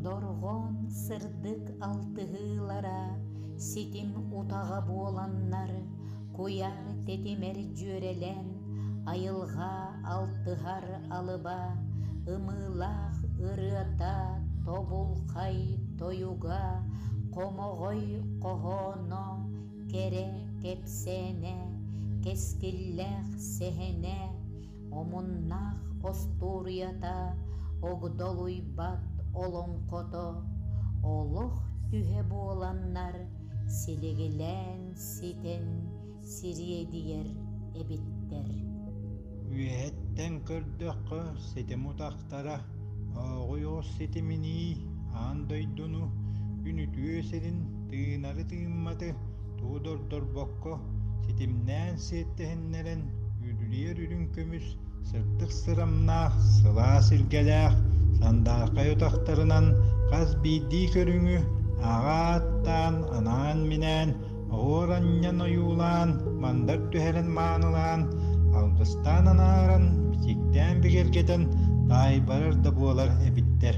Дорҕоон сырдык алтыһыылара ситим утаҕа буоланнар, куйаар тэтимэр дьүөрэлээн, айылҕа алтыһар алыба, ымыылаах ырыата, тобулхай тойуга, хомоҕой хоһооно, кэрэ кэпсээнэ, кэскиллээх сэһэнэ, омуннаах остуоруйата, огдолуйбат олоҥхото, олох түһэ буоланнар силигилээн ситэн сириэдийэр эбиттэр. Үөһэттэн көрдөххө, ситим утахтара, ооҕуй оҕус ситиминии аан дойдуну, күн үтүө сирин тыынары тыымматы тугу да ордорбокко, ситимнээн сиэттэһиннэрэн үрүлүйэр үрүҥ көмүс сырдык сырамнаах, сылаас илгэлээх сандаархай утахтарынан хас биирдии көрүҥү аҕа ааттаан, анаан-минээн, оһуор анньан ойуулаан, мандар түһэрэн маанылаан, алгыстаан анааран, бичиктээн бигэргэтэн таайбарар да буолар эбиттэр.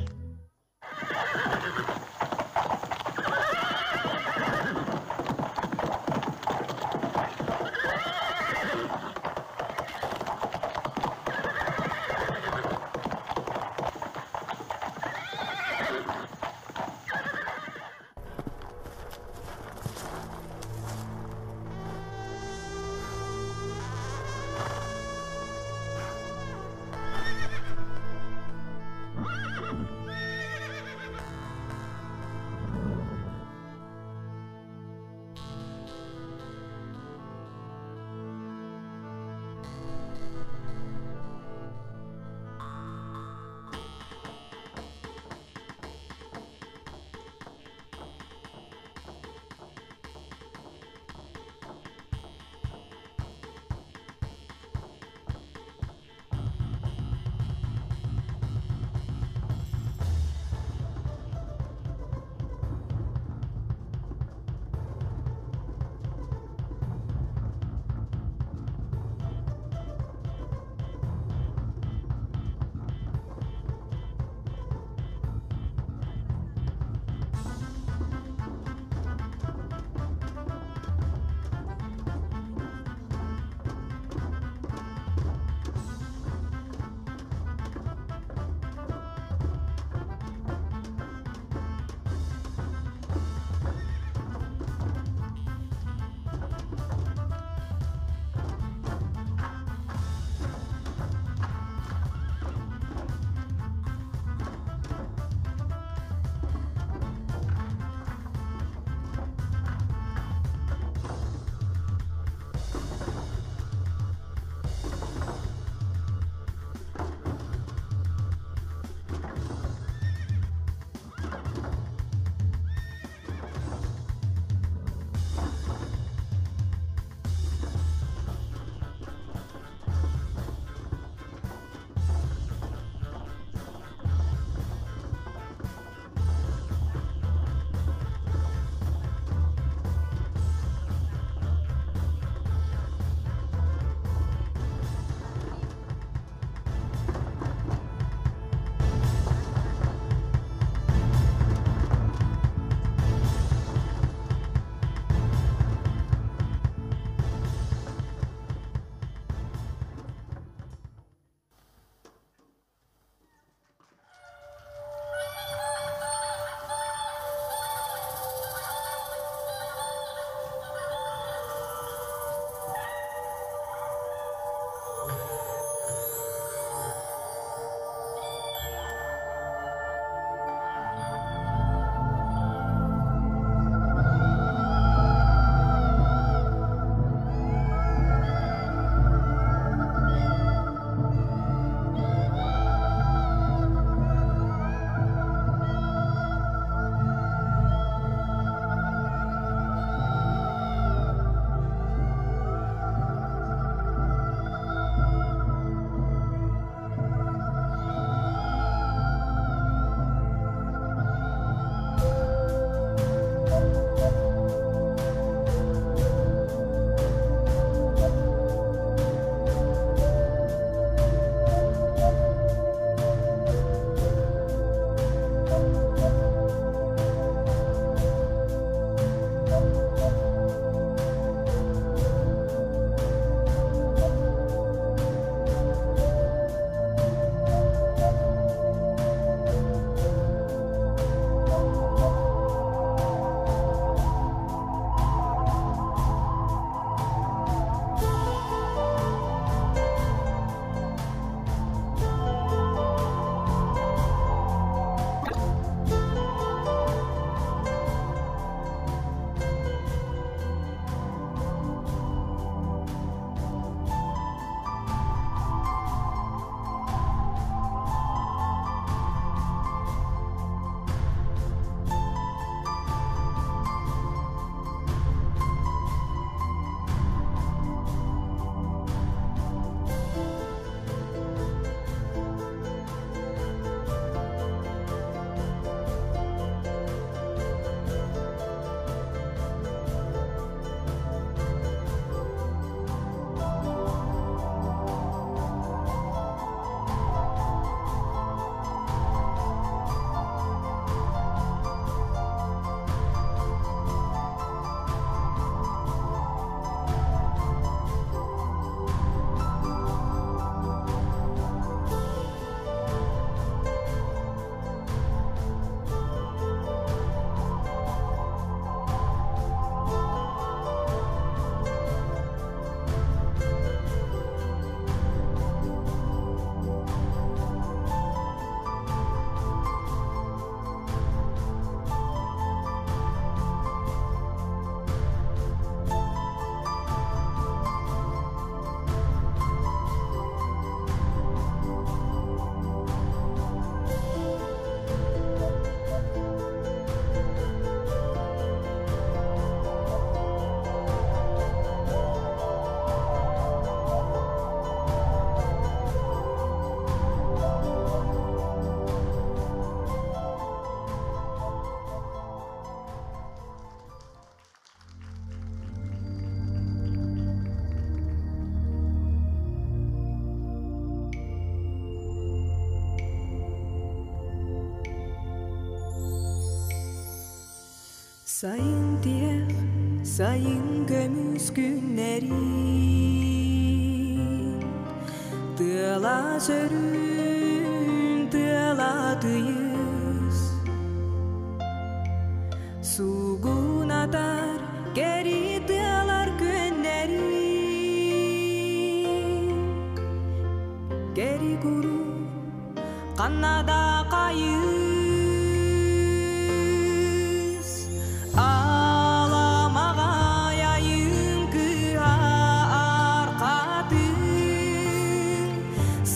Сайын тиэх, сайын көмүс күннэрин Тыала сөрүүн, тыала тыйыс Сугунатар кэри тыалар күөннэрин Кэри куру ханна да хайыс Аламаҕай айым кыһа арқатын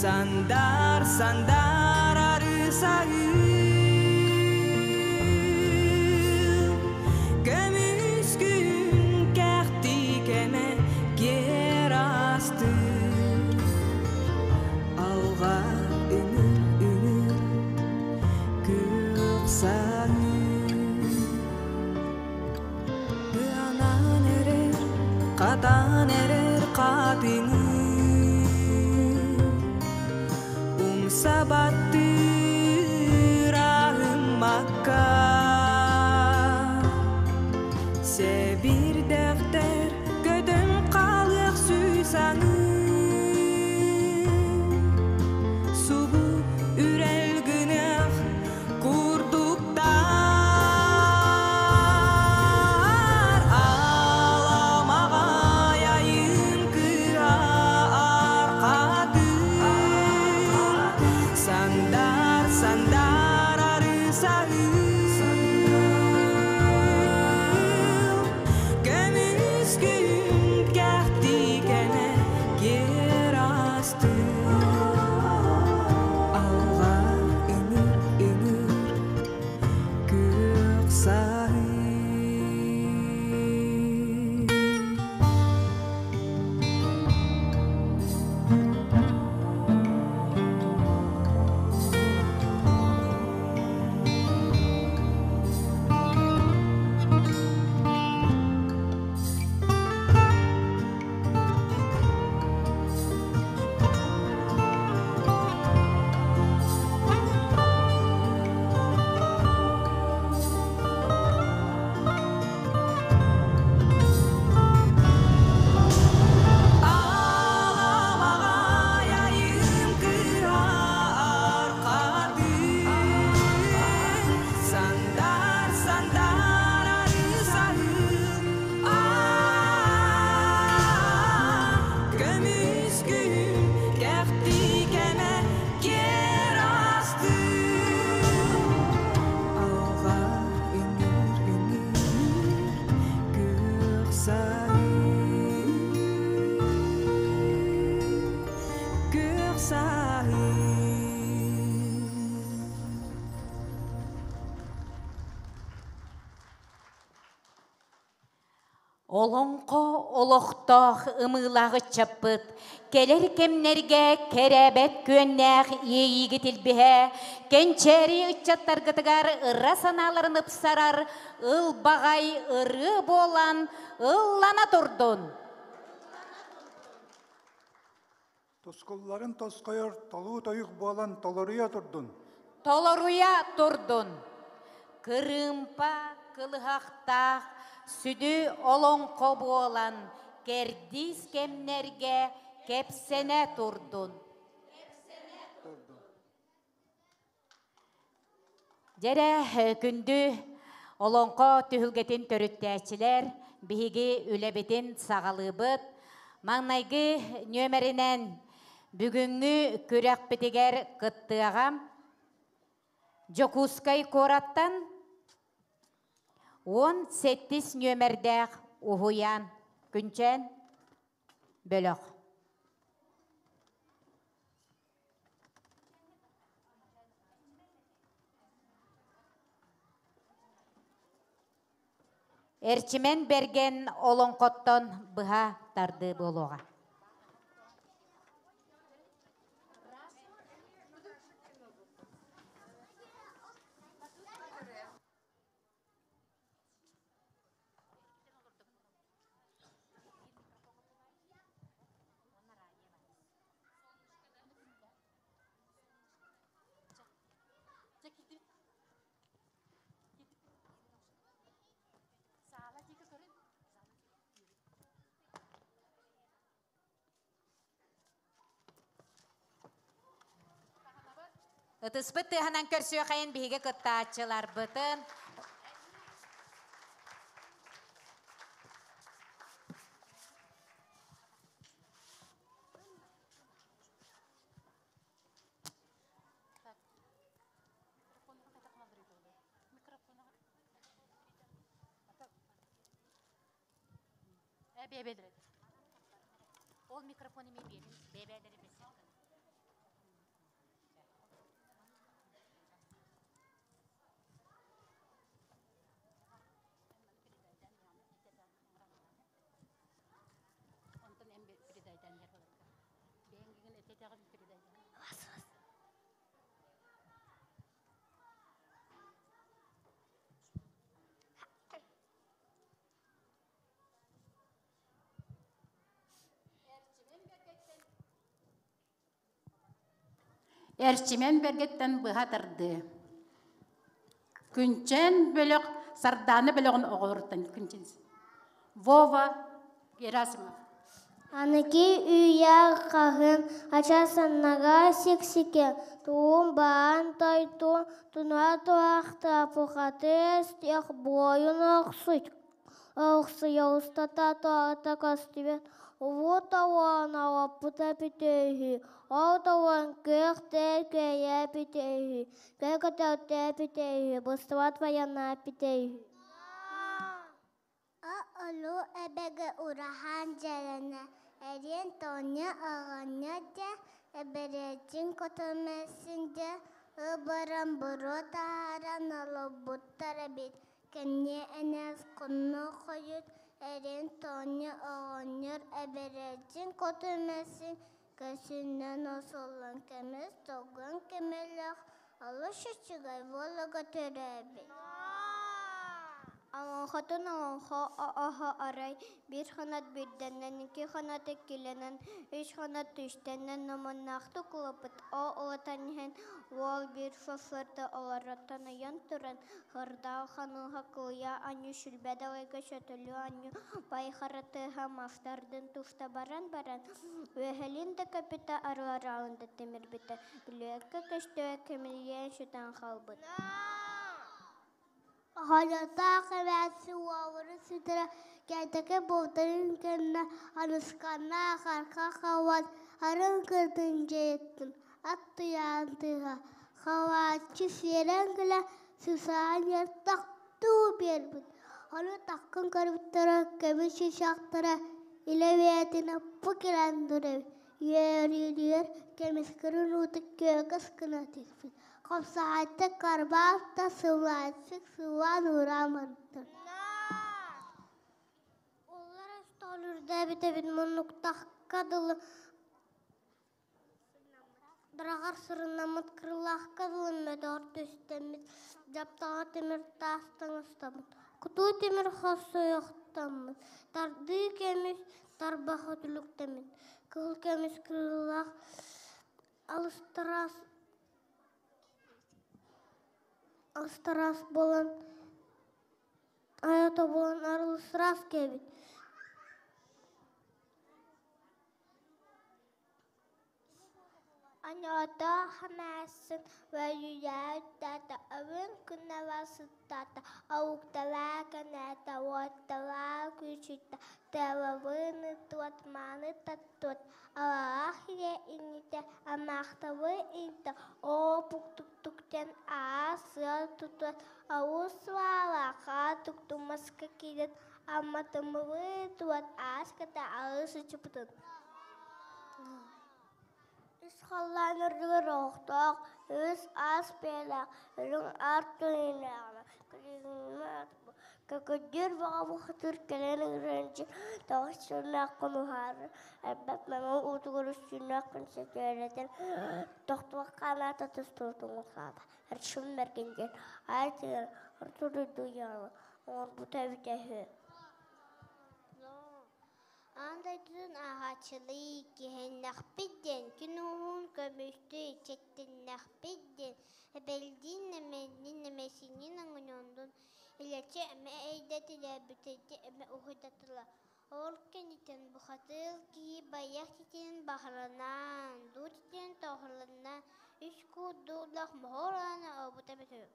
Сандар, сандар арысаһын Көмүс күн кэхти кэмэ киэр астын Алға үңір, үңір күөх саһын Ыанан эрэр, хатан эрэр хатыҥы Умса баттыыр аһыммакка Сэбирдэхтэр көтөн хаалыах сүүс аҥыы Субу үрэл гыныах курдуктар Аламаҕай айым кыра арқатын Сандар, сандар арысаһын Көмүс күн кэхти кэнэ киэр астын Алға үңір, үңір күөх саһын Аламаҕай айым кыһа арқатын Сандар, сандар арысаһын Көмүс күн кэхти кэмэ киэр астын Алға үңір, үңір күөх саһын Күөх саһын Олоҥхо олохтоох ымыылаах ыччаппыт кэлэр кэмнэргэ кэрээбэт күөннээх иэйиигит илбиһэ, кэнчээри ыччаттаргытыгар ыра санааларын ыпсарар ылбаҕай ырыа буолан ыллана турдун! Тускулларын тосхойор толуу тойук буолан толоруйа турдун! Толоруйа турдун! Кырыымпа кылыһахтаах сүдү олоҥхо буолан кэрдиис кэмнэргэ кэпсэнэ турдун! Дьэрэ, күндү олоҥхо түһүлгэтин төрүттээччилэр, биһиги үлэбитин саҕалыыбыт. Маҥнайгы нүөмэринэн бүгүҥҥү күрэхпитигэр кыттыаҕа Дьокуускай куораттан 18 нүөмэрдээх уһуйаан Күнчээн бөлөх. Эрчимэн Бэргэн олоҥхоттон быһа тардыы буолуоҕа. Ытыспыт тыаһынан көрсүөхэйин биһиги кыттааччыларбытын. Ол микрофон эми биэрин бэбээлэри бэсин. Онтон эм передайдан Бэйэҥ этетэҕин передайдан. Эрчимэн бэргэттэн быһа тардыы. Күнчээн бөлөх Сардаана бөлөҕүн оҕолоруттан Күнчэн Вова Герасимов. Аныгы үйэ хаһын ача саннага сиксике туун баан тойтун туна туахта пухатыс тех буойун охсуй Охсуйа устата тоҕото көстүбэт улуу тоҕоон оҕоппута бүтэ үһү, ол тоҕоон күөх тыа күөйэ бүтэ үһү, көй көтөҕүтэ бүтэ үһү, быстыбат байанаа бүтэ үһү. Улуу эбэгэ ураһаан дьэрэнэ, эриэн тоонньо оҕонньор дьэ, эбэрээтин көтөмөссүн дьэ, ыы баран буруо таһааран олорбуттар эбит. Кэмниэ энээс хонно хойут эриэн тоонньо оҕонньор эбэрээтин көтөмөссүн көсүнэн осуллан кэмэс долгун кэмэлэх олус үчүгэй буолага төрөөбүт. Олоҥхотун олоҥхо оһо арай биир ханат биирдэнэн, икки ханат иккилэнэн, үс ханат үстэнэн омуннаахтык улаппыт. Ол улатан иһэн уол биир сарсыарда олорортон ойон туран, хырдаал ханыыһа кылыйа анньыы сүлбэ далайга сөтөлүө анньыы байхара тыаһа мастардын туста баран баран, үөһэлин да көппүтэ, арыараалын да тимирбитэ, билиэккэ көстүбэт кэмилийээн сүтэн хаалбыт. Оһолотоох эбээсси уолларын сүтэрэ кээтэкэ буолтарын кэннэ Анысканнаах арка хабан арын кырдын дьиэттин ат тыйаан тыаһа хабааччы сиэрэн кэлэ сысаан иһэр тахтыы биэрбит. Ону таккын көрбүттэрэ көмүс чычаахтара илэ бэйэтин оппу кэлэн турар үөрүүрүгэр көмүскэрин уутун күөгэс гына түспүт. Хопсаҕайта карбаах да сылааччык сылаан ураан барбыттар. Оллар остуол үрдээбит муннуктахха дылы дыраҕар сырынаммыт кырылаахха дылы мөтөҕөр түстэммит дьаптаҕа тимир таас таҥастаммыт кутуу тимир хос суйуохтаммыт тардыы көмүс тарбах үтүлүктэммит кыһыл көмүс кырыылаах алыстараас алыстараас буолан айа тобулан арылыстараас кэбит Аньоотоох эмээхсин үөрүйэҕэ өрүн күннэҕэ сыттаата, оһукталаа кэнээтэ, уотталаа күүчүйдэ, тыалабын ыттыбат, мааны таттыбат, алаах ийэ иннитэ, амаахтабы иҥтэ, оо пуктуктук диэн аас сыал тутуат, оҕус сыбаалаах туктумаска киирэн амматыммыбыт уот аас кытта алыс ычыпытын. Үс халлаан үрдүгэр оһохтоох, үс аас бэйэлээх, үрүҥ аар тыыннааҕына Көкүрдүүр баҕа бухатыыр кэлэн ыҥыран тоҕус сүүннээххин уһаарар, элбэх мэҥэ уутугар үс сүүннээххин сөтүөлэтэн, тохтубакка анаата тустубутун хаата, Эрчим Мэргин диэн аай тыгар орто дойду ыйааҕа оҥорбута эбитэ үһү. Аан дойдутун ааҕааччылыы киһиннэхпит диэн, күн уһун көмүстүү иччиттиннэхпит диэн, эбэлдиин эмэннин эмэсинин оҥоньондун илэччи эмэ эйдэтилэ, бүтэйди эмэ уһуйдатыла. Ол кэнниттэн бухатыыр киһи байыах титин баһыланаан, дуу титин тоһуланна, Үс куурдуулаах моһуор аана ообута эбитэ үһү.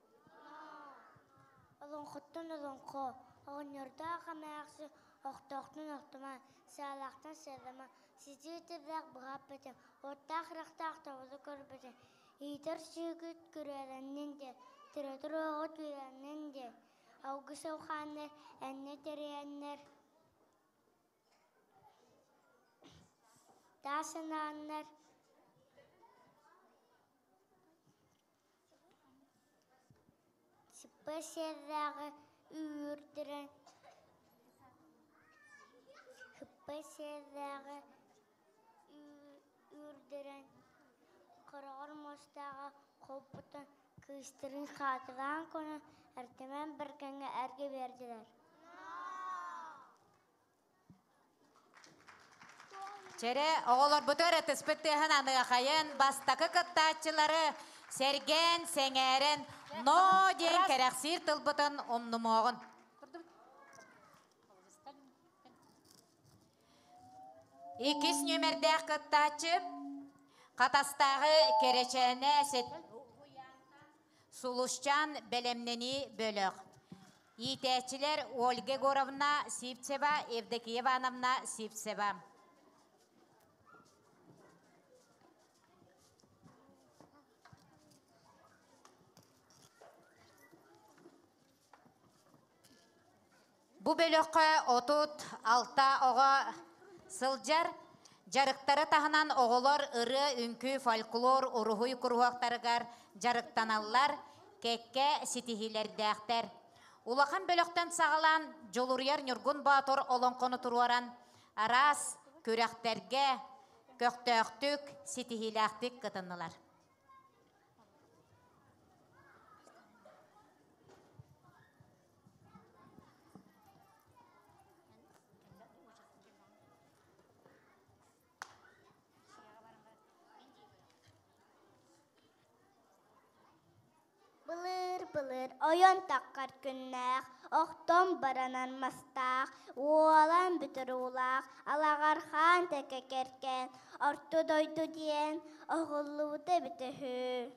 Олоҥхоттон олоҥхо, оҕонньордоох эмээхсин, охтоохтон охтумаҥ, саалаахтан сыаламаҥ, сытыы тыллаах быһааппытым, уоттаах харахтаах тобулу көрбүтүм, иитэр сүөһүгүт күрүөлэннин диэн, төрөтөр оҕоҕут үөрэннин диэн, алгыс ылхааннар, энньэ тэрийэннэр, таас анааннар Сыппа сиэрдээҕи үүрдэрэн Сыппа сиэрдээҕи үүрдэрэн хороҕор муостааҕы холбутан кыыстарын хаатылаан конон Эртимэн Бэргэҥҥэ эргэ биэрдилэр. Чэрэ, оҕолорбутугар ытыспыт тыаһын аныахайын бастакы кыттааччылары сэргээн, сэҥээрэн, ноо диэн кэрэхсиир тылбытын умнумуоҕун. Иккис нүөмэрдээх кыттааччы Хатастааҕы Кэрэчээнэ Сулусчаан бэлэмнэнии бөлөх. Иитээччилэр Ольга Егоровна Сивцева, Евдокия Ивановна Сивцева. Бу бөлөххө 36 оҕо сылдьар. Дьарыктары таһынан оҕолор ырыа, үҥкүү, фольклор, уруһуй куруһуоктарыгар дьарыктаналлар, кэккэ ситиһиилэрдээхтэр. Улахан бөлөхтөн саҕалаан Дьулуруйар Ньургун Боотур олоҥхону туруоран араас күрэхтэргэ көхтөөхтүк, ситиһиилээхтик кытыннылар. Былыр-былыр ойон таххар күннээх, охтон баранар мастаах, уолан бүтэр уулаах, алаҕар хаан тэкэ кэркэн, орто дойду диэн оһуллубута эбитэ үһү.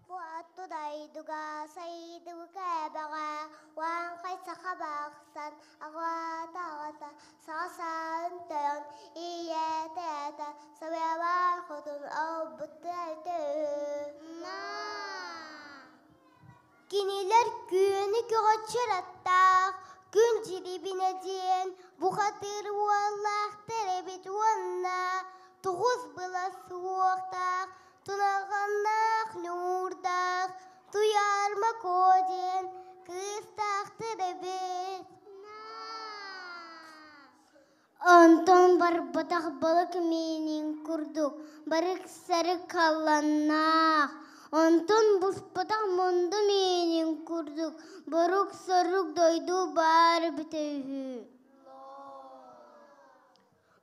Бу атту дойдуга сайдыбыка эбэҕэ Уаҥхай саха бахсан аҕата аҕата саҕа саарын тойон ийэтэ этэ сабыабар хотун олбута үтө Кинилэр күөнү көҕөччөр аттаах, күн дьирибинэ диэн бухатыыр уоллаахтар эбит уонна тоҕус былас уохтаах, туналҕаннаах ньуурдаах, Туйаарма Куо диэн кыыстаахтар эбит. Онтон барбатах балык миинин курдук барык-сарык халланнаах, онтон буспатах мунду миинин курдук борук-сорук дойду баар эбитэ үһү.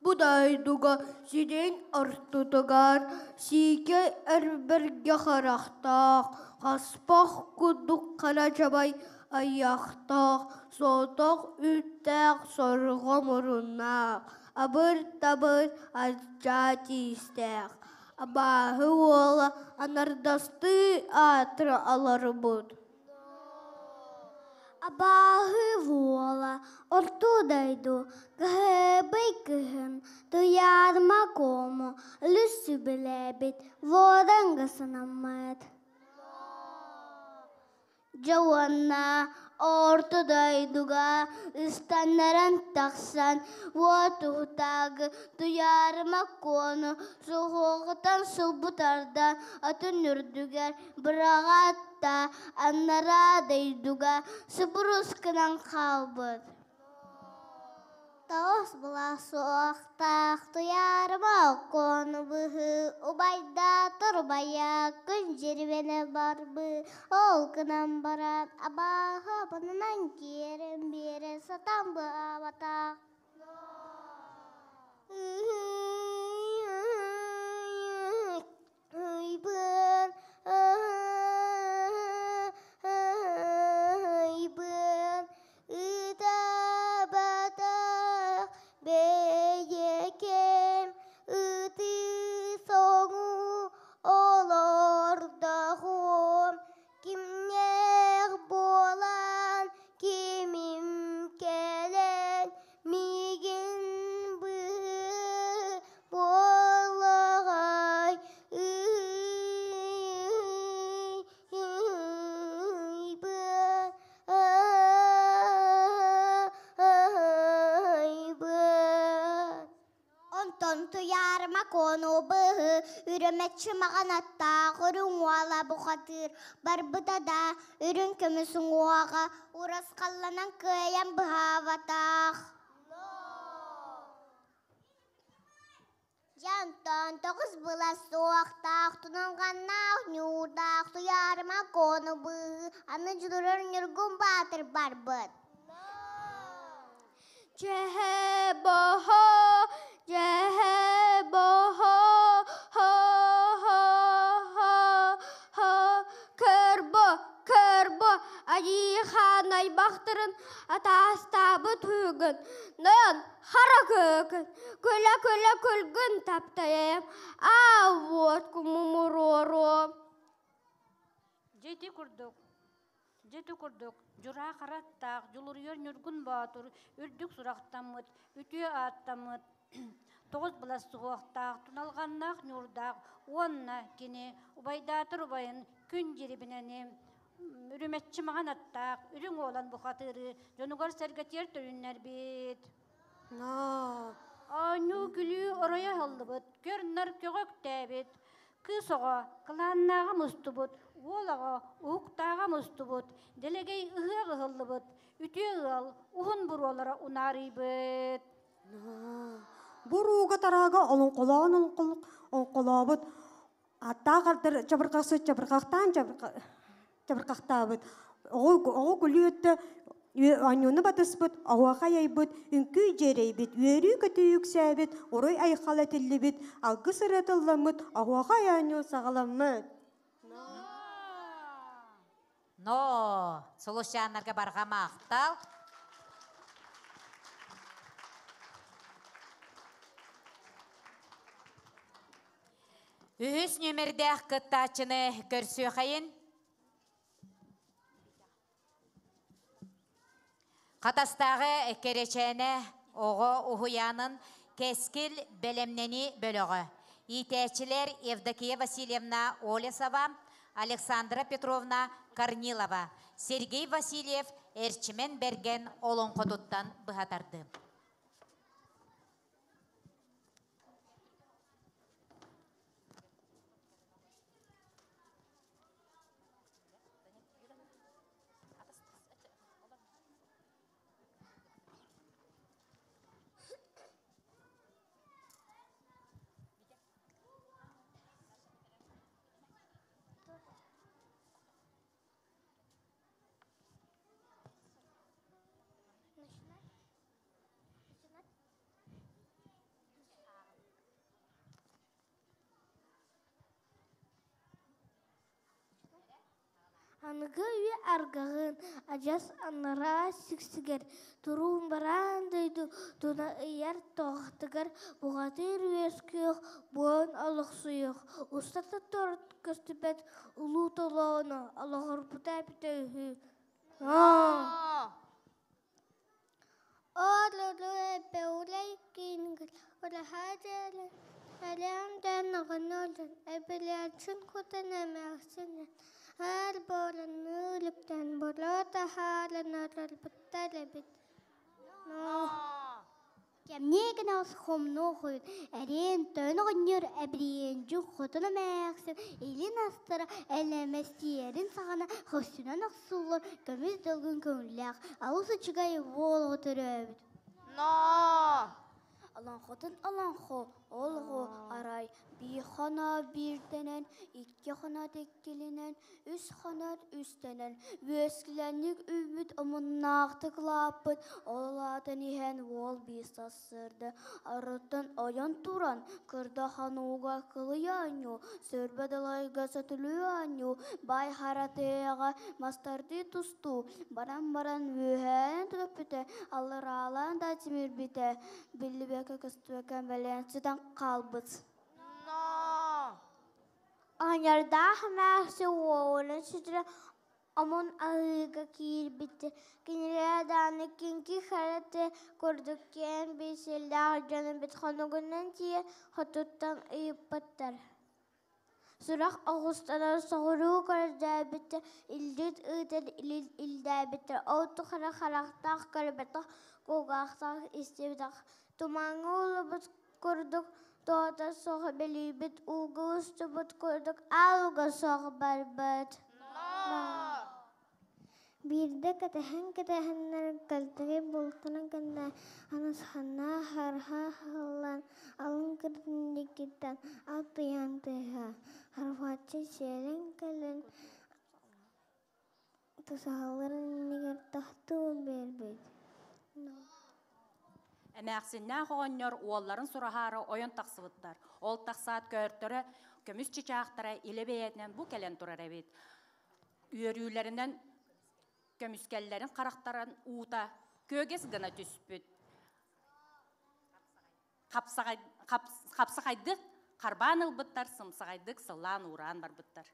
Бу дойдуга сирин ортотугар сиикэй эрбэргэ харахтаах, хаспах курдук хара дьабай айахтаах, соҕотох үүттээх сорҕо муруннаах, абыр-табыр алдьаа тиистээх, абааһы уола анардастыы аатыра олорбут. Абааһы уола орто дойду кыһыбый кыһын туйаарыма куому өлүс сүбэлээбит воранга санаммыт. Дьэ уонна орто дойдуга ыстаннаран тахсан уот уһутаагы туйаарыма куону суһуоҕутан сулбутардан атын үрдүгэр быраҕаат да анараа дойдуга субурус гынан хаалбыт. Тоҕус былаас суохтаах туйаарыма оккуону быһыы убайдаа турбайа күн дьирибэнэ барбыы ол гынан баран абааһы абанынан киэрэн биэрэ сатаан быһаабатах. Ыйбын, ыйбын, ытаабатах бэйэкэм ытыы. Туйаарыма Куону быһыы, Үрүмэччи маҕан аттаах Үрүҥ уола бухатыыр барбыта да, үрүҥ көмүс уҥуоҕа урасхалланан кыайан быһаабатах. Дьонтон тоҕус былас суохтаах, туналҕаннаах, ньуурдаах, туйаарыма Куону быыһыы, аны Дьулурар Ньургун Баатыр барбыт. Дьэһэ-боһо, дьэһэ-боһо, хо-хо-хо-хо, көрбө, көрбө, айыы-хаан айбахтарын атаастаабыт уйгун, нойон хара көкүн, күлэ-күлэ күлгүн таптайайам, аа вот кумумуруоруом. Дьэ ити курдук Дьэ ити курдук, дьураа хара аттаах Дьулуруйар Ньургун Боотур үрдүк сурахтаммыт, үтүө ааттаммыт, тоҕус былас суһуохтаах, туналҕаннаах ньуурдаах уонна кини убайдаатар убайын Күн Дьирибинэни үрүмэччи маҥан аттаах үрүҥ уолан бухатыыры дьонугар-сэргэтигэр төнүннэрбит. Оонньуу-күлүү оройо аһыллыбыт, көр-нар көҕө үктээбит, кыыс оҕо кылааннааҕа мустубут, уол оҕо уһуктааҕа мустубут, дэлэгэй ыһыах ыһыллыбыт, үтүө ыал уһун буруолара унаарыйбыт. Бурууга тараага олоҥхолоон олоҥхолообут, аттаах ардар чабырҕахсыт чабырҕахтаан чабырҕахтаабыт, оҕо күлүү өттө оонньууну батыспыт, оһуохай айбыт, үҥкүү дьиэрэйбит, үөрүү-көтүү үксээбит, уруй айхал этиллибит, алгыс ырыатылламмыт, оһуохай оонньуу саҕаламмыт. Но, сулусчааннарга барҕа махтал. Үһүс нүөмэрдээх кыттааччыны көрсүөхэйин. Хатастааҕы Кэрэчээнэ оҕо уһуйаанын Кэскил бэлэмнэнии бөлөҕө. Иитээччилэр Евдокия Васильевна Олесова, Александра Петровна Корнилова, Сергей Васильев Эрчимэн Бэргэн олоҥхотуттан быһа тардыы. Аныгы үйэ аргаҕын адьас анараа сиксигэр туруун бараан дойду туна ыйар тоҕотугар бухатыыр үөскүөх буолан олохсуйуох устата торт көстүбэт улуу толооно олоҕурбута эбитэ үһү. Кэмниэ гына хомнуохуйун, эриэн тойон оҕонньор эбириэндьик хотун эмээхсин илин астара элэмэстиэрин саҕана хосунан охсуллар көмүс долгун көҥүллээх алыс үчүгэй уол оҕо төрөөбүт. Олоҥхотун олоҥхо олоҕу арай биир хоно биирдэнэн, икки хоно иккилинэн, үс хонор үстэнэн, үөскүлэнник үүммүт омуннаахтык лааппыт, ол улаатан иһэн уол биир сарсыарда арыттан ойон туран, кырда хонууга кылыйа оонньуу, сөрбө далайга сөтүлүү оонньуу, баай хара тыаҕа мастардыы тустуу, баран-баран үөһээн көппүтэ, аллараалаан да тимирбитэ, биллибэккэ көстүбэккэ бэлээн сытан хаалбыт. Оҕонньордоох эмээхсин уолун сүтэрэ омун аһыыга киирбитэ. Кинилэр даҕаны киҥки хара тыа курдук киэҥ биисэлээх дьон эбит хонугунан тиийэн хотуттан ыйыппыттар. Сурах оҕустанан соҕуруу көрдөөбүтэ, илдьит ыытан илин илдээбитэ. Ол тухары харахтаах көрбөтөх, кулгаахтаах истибэтэх. Тумаҥҥа ууллубут. курдук тоҕото суох бэлийбит, ууга устубут курдук аалга суох барбыт. Биирдэ кэтэһэн-кэтэһэннэр кэлтэгэй буолтарын кэннэ анасханнаах харха аһыллан алын кырдын диэкиттэн алтыйан тыаһа харбааччы сиэлэн кэлэн тусаһалларын иннигэр тахтыы биэрбит. Эмээхсиннээх оҕонньор уолларын сураһаары ойон тахсыбыттар. Ол тахсаат көөртөрө көмүс чычаахтара илэ бэйэтинэн бу кэлэн турар эбит. Үөрүүлэринэн көмүскэллэрин харахтарын уута күөгэс гына түспүт. Хапсаҕайдык харбаан ылбыттар, сымсаҕайдык сыллаан-уураан барбыттар.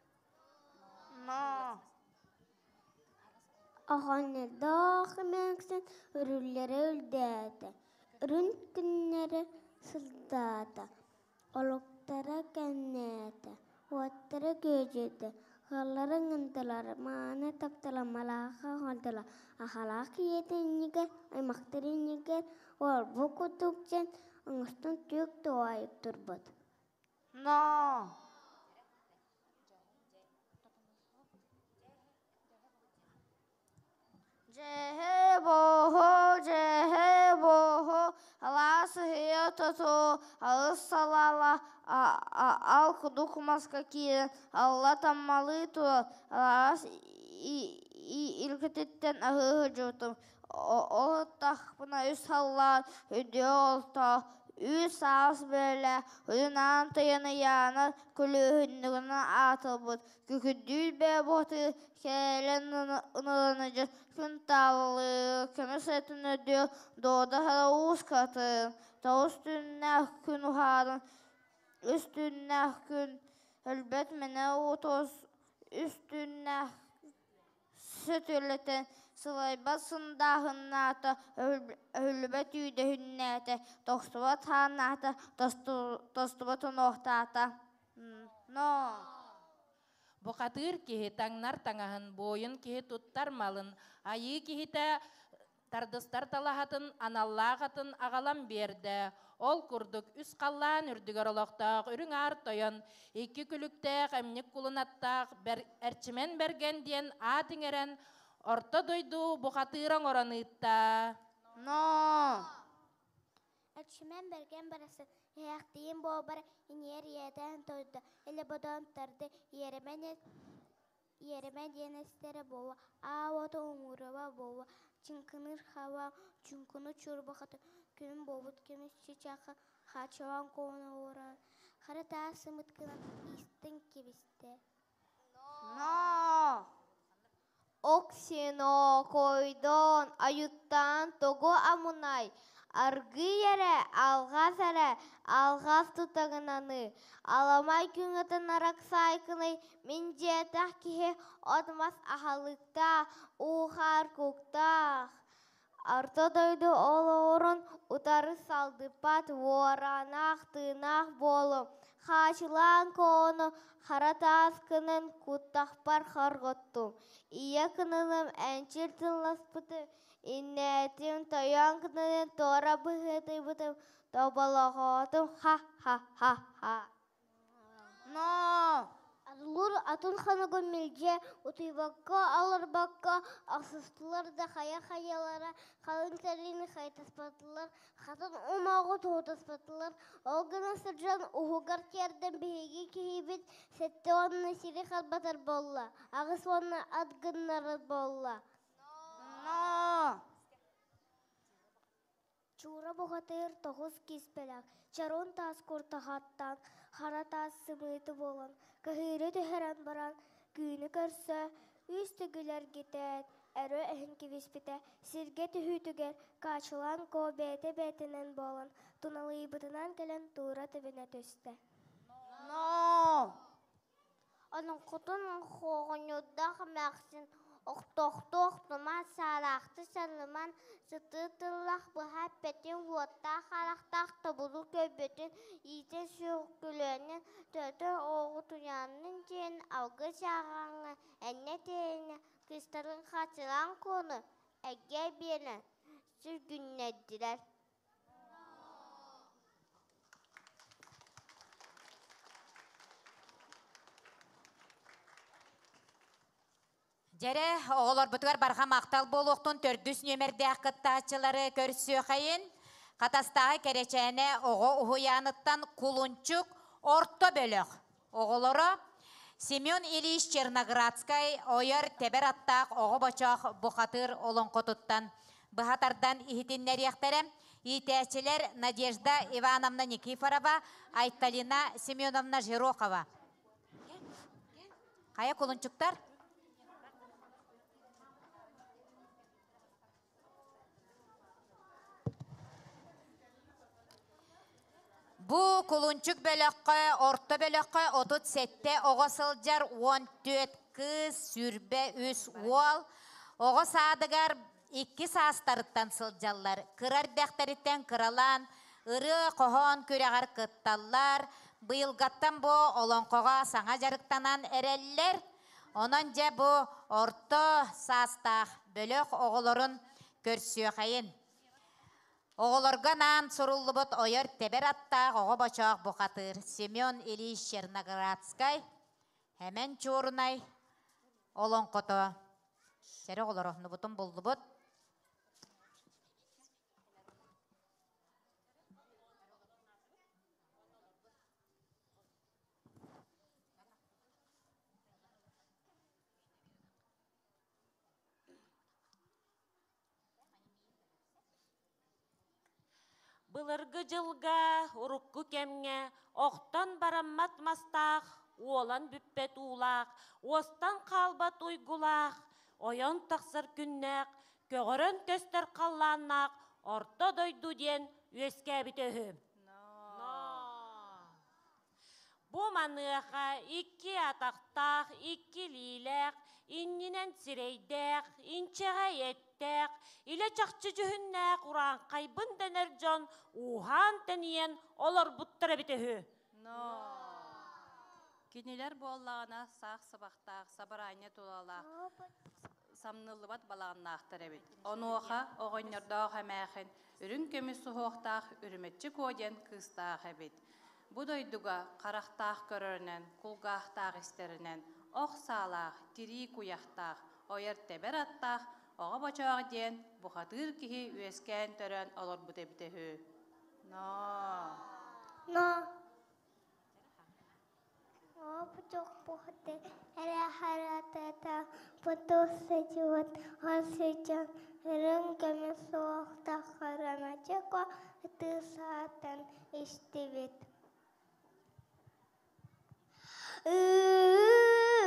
Оҕонньордоох эмээхсин үрүллэрэ үрдээтэ, үрүҥ күннэрэ сырдаата, олуктара кэннээтэ, уоттара күөдьүйдэ, ыаллара ыҥырдылар, мааны таптала малааха оҥордулар, ахалаах ийэтэ иннигэр, аймахтар иннигэр уолбу курдук дьэн оҥостон түөк туһаайып турбут. Но! Дьэһэ-буоһу, дьэһэ-буоһу, алаас ыһыйа тотуу, алыс салаала ал кудук маска киирэн алла таммалыы турар, алаас илгититтэн аһыы сылдьыбытым Ол ыттахпына үс халлаан үрдүө олтоох, үүс аас бөрөлөөх, үрүн аан тойон ыйаана күлүүһүннүгүнэн аатырбыт Күкүрдүүр бэйэ бухатыыр кэлэн ынырыныдьы күн таалалыы көмүс этин үрдүө дуода хара уус катын, тоҕус түүннээх күн уһаарын, үс түүннээх күн өлбөт мэнэ уутуос, үс түүннээх сөтүөлэтэн сылайбат сындааһыннаата, өһүллүбэт үүдэһиннээтэ, тохсубат хааннаата, тостубат унуохтаата. Но Бухатыыр киһи таҥнар таҥаһын, буойун киһи туттар малын, айыы киһитэ тардыстар талаһатын, аналлаах атын аҕалан биэрдэ. Ол курдук үс халлаан үрдүгэр олохтоох үрүҥ аар тойон, икки күлүктээх эмньик кулунаттаах Эрчимэн Бэргэн диэн аат иҥэрэн, орто дойду бухатыыра оҥорон ыытта. Но Эрчимэн Бэргэн барахсан иһээхтиин буолбар иниэр ийэтээн турда, илэ бодоон тарды, иэримэн иэримэ диэн эстэрэ буолуо, аа уота уҥуруба буолуо, чыҥкыныыр хаба чуҥкуну чуурбахата күнүн буолбут көмүс чычааха хаачылаан куону ууран, хара таас сымыт гынан иистэн кэбистэ. Но Оксинокойдоон, айыттаан тугу амынай, аргыый эрэ, алҕас эрэ, алҕас тутаҕынаныы, аламай күҥҥүтүн арахсаайкыный, мин дьиэтэх киһи от-мас аһылыктаах, уу-хаар куктаах. Орто дойду олоҕурун утары салдыппат уоранаах тыынаах буолуҥ, хаачылаан коону хара тааскынан куттахпар хоргуттум, ийэ кынным энчир тылласпытым, иннээтим тойон кыннын туора быһыытыйбытым, тоболоҕоотум ха-ха-ха-ха. Но Лур атын ханыгы мэлдьи утуйбакка, алырбакка ахсыстылар да хайа-хайалара халыҥ сэлиини хайтаспатылар, хатын умаҕы туһутаспатылар. Ол гына сылдьан уһугар тиэрдэн биһиги киһибит сэттэ уонна сири харбатар буолла, аҕыс уонна ат гыннарар буолла. Но Чуура бухатыыр тоҕус киспэлээх, чароон таас куртаҕаттан хара таас сымыыты буолан, кыһыыры түһэрэн баран, күүнү көрсө, үс төгүл эргитээт, өрө эһэн кэбиспитэ, сиргэ түһүүтүгэр Каачылаан Коо бэйэтэ-бэйэтинэн буолан, туналыйбытынан кэлэн туура тэбинэ түстэ. Но Олоҥхотун оҕонньордоох эмээхсин охтоохтуох туман саараахты сарыман сытыы тыллаах быһа эппэтин уоттаах харахтаах тобулу көрбөтүн иитэ суох күлүөнүн төрөтөр оҕотуйаанын диэн алгыс ааҕаҥҥа энньэ тэйэнэ кыыстарын хаачылаан куону эргэ биэрэн сүргүннэрдилэр. Дьэрэ, оҕолорбутугар барҕа махтал буолуохтун төрдүс нүөмэрдээх кыттааччылары көрсүөхэйин. Хатастааҕы Кэрэчээнэ оҕо уһуйааныттан Кулунчук орто бөлөх оҕолоро Семен Ильич Черноградскай ойор тэбэр аттаах оҕо бочоох бухатыыр олоҥхотуттан быһа тардан иһитиннэриэхтэрэ. Иитээччилэр Надежда Ивановна Никифорова, Айталина Семеновна Жирохова. Хайа кулунчуктар? Бу кулунчук бөлөххө, орто бөлөххө 37 оҕо сылдьар, 14 кыыс, 23 уол. Оҕо саадыгар икки саастарыттан сылдьаллар. Кыра эрдэхтэриттэн кыралаан ырыа-хоһоон күрэҕэр кытталлар. Быйылгаттан бу олоҥхоҕо саҥа дьарыктанан эрэллэр. Онон дьэ бу орто саастаах бөлөх оҕолорун көрсүөхэйин. Оҕолорго анаан суруллубут ойор тэбэр аттаах оҕо бочоох бухатыыр Семен Ильич Черноградскай, Хэмэн Чуорунай олоҥхото. Сэрэ оҕолоро, нубутун буллубут. Былыргы дьылга, урукку кэмҥэ охтон бараммат мастаах, уолан бүппэт уулаах, уостан хаалбат уйгулаах, ойон тахсар күннээх, көҕөрөн көстөр халлааннаах орто дойду диэн үөскээбитэ үһү. Бу маныаха икки атахтаах, икки илиилээх, иннинэн сирэйдээх, инчэҕэй эттээх, илэ-чахчы дьүһүннээх урааҥхайбын дэнэр дьон ууһаан-тэнийэн олорбуттар эбитэ үһү. Кинилэр буоллаҕына саах сыбахтаах, сабараанньа тулалаах, самныллыбат балаҕаннаахтар эбит. Онуоха оҕонньордоох эмээхин үрүҥ көмүс суһуохтаах Үрүмэччи Куо диэн кыыстаах эбит. Бу дойдуга харахтаах көрөрүнэн, кулгаахтаах истэринэн, ох саалаах, тирии куйахтаах, ойор-тэбэр аттаах оҕо бочоох диэн бухатыыр киһи үөскээн төрөөн олорбут эбитэ үһү. Ноо. Но. Үрүҥ көмүс суохтах хараҥачыко ытыы саатан истибит Ыйбын,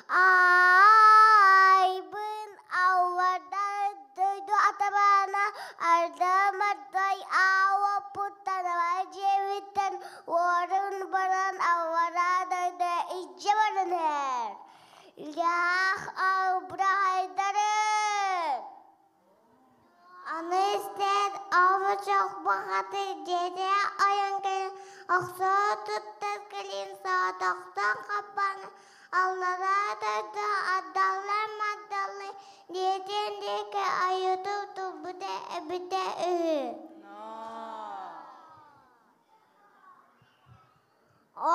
айбын, аллардан дойду атабаана ардамардай аауаппуттанабай дьиэбиттэн уорун баран аллараа дойду илдьэ баран иһэр. Илгээх албырахайдары! Аны истээт оҕочох баҕатый дьиэтэ ойон кэлэн охсоо туттар кэлин соҕотохтон хаппааны аллараа дойду ардаллар-мардаллар дьиэтин диэки ойутук турбута эбитэ үһү.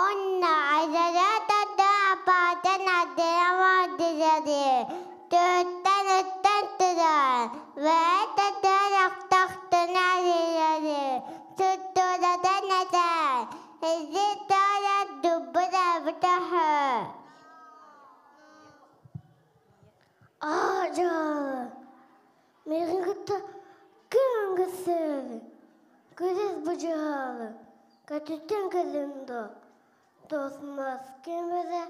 Онно айдарата апаатын ардырамардырары төрүттэн ыттан туран бэйэтэ охтохтуна арыйары туттуратан этэр ити тоҕо дуббут эбитэ үһү. Аа Миигин кытта ким көрсөөрү, күрүс быдьаары, көтүтэн кэллим дуо? Тосмос ким эрэ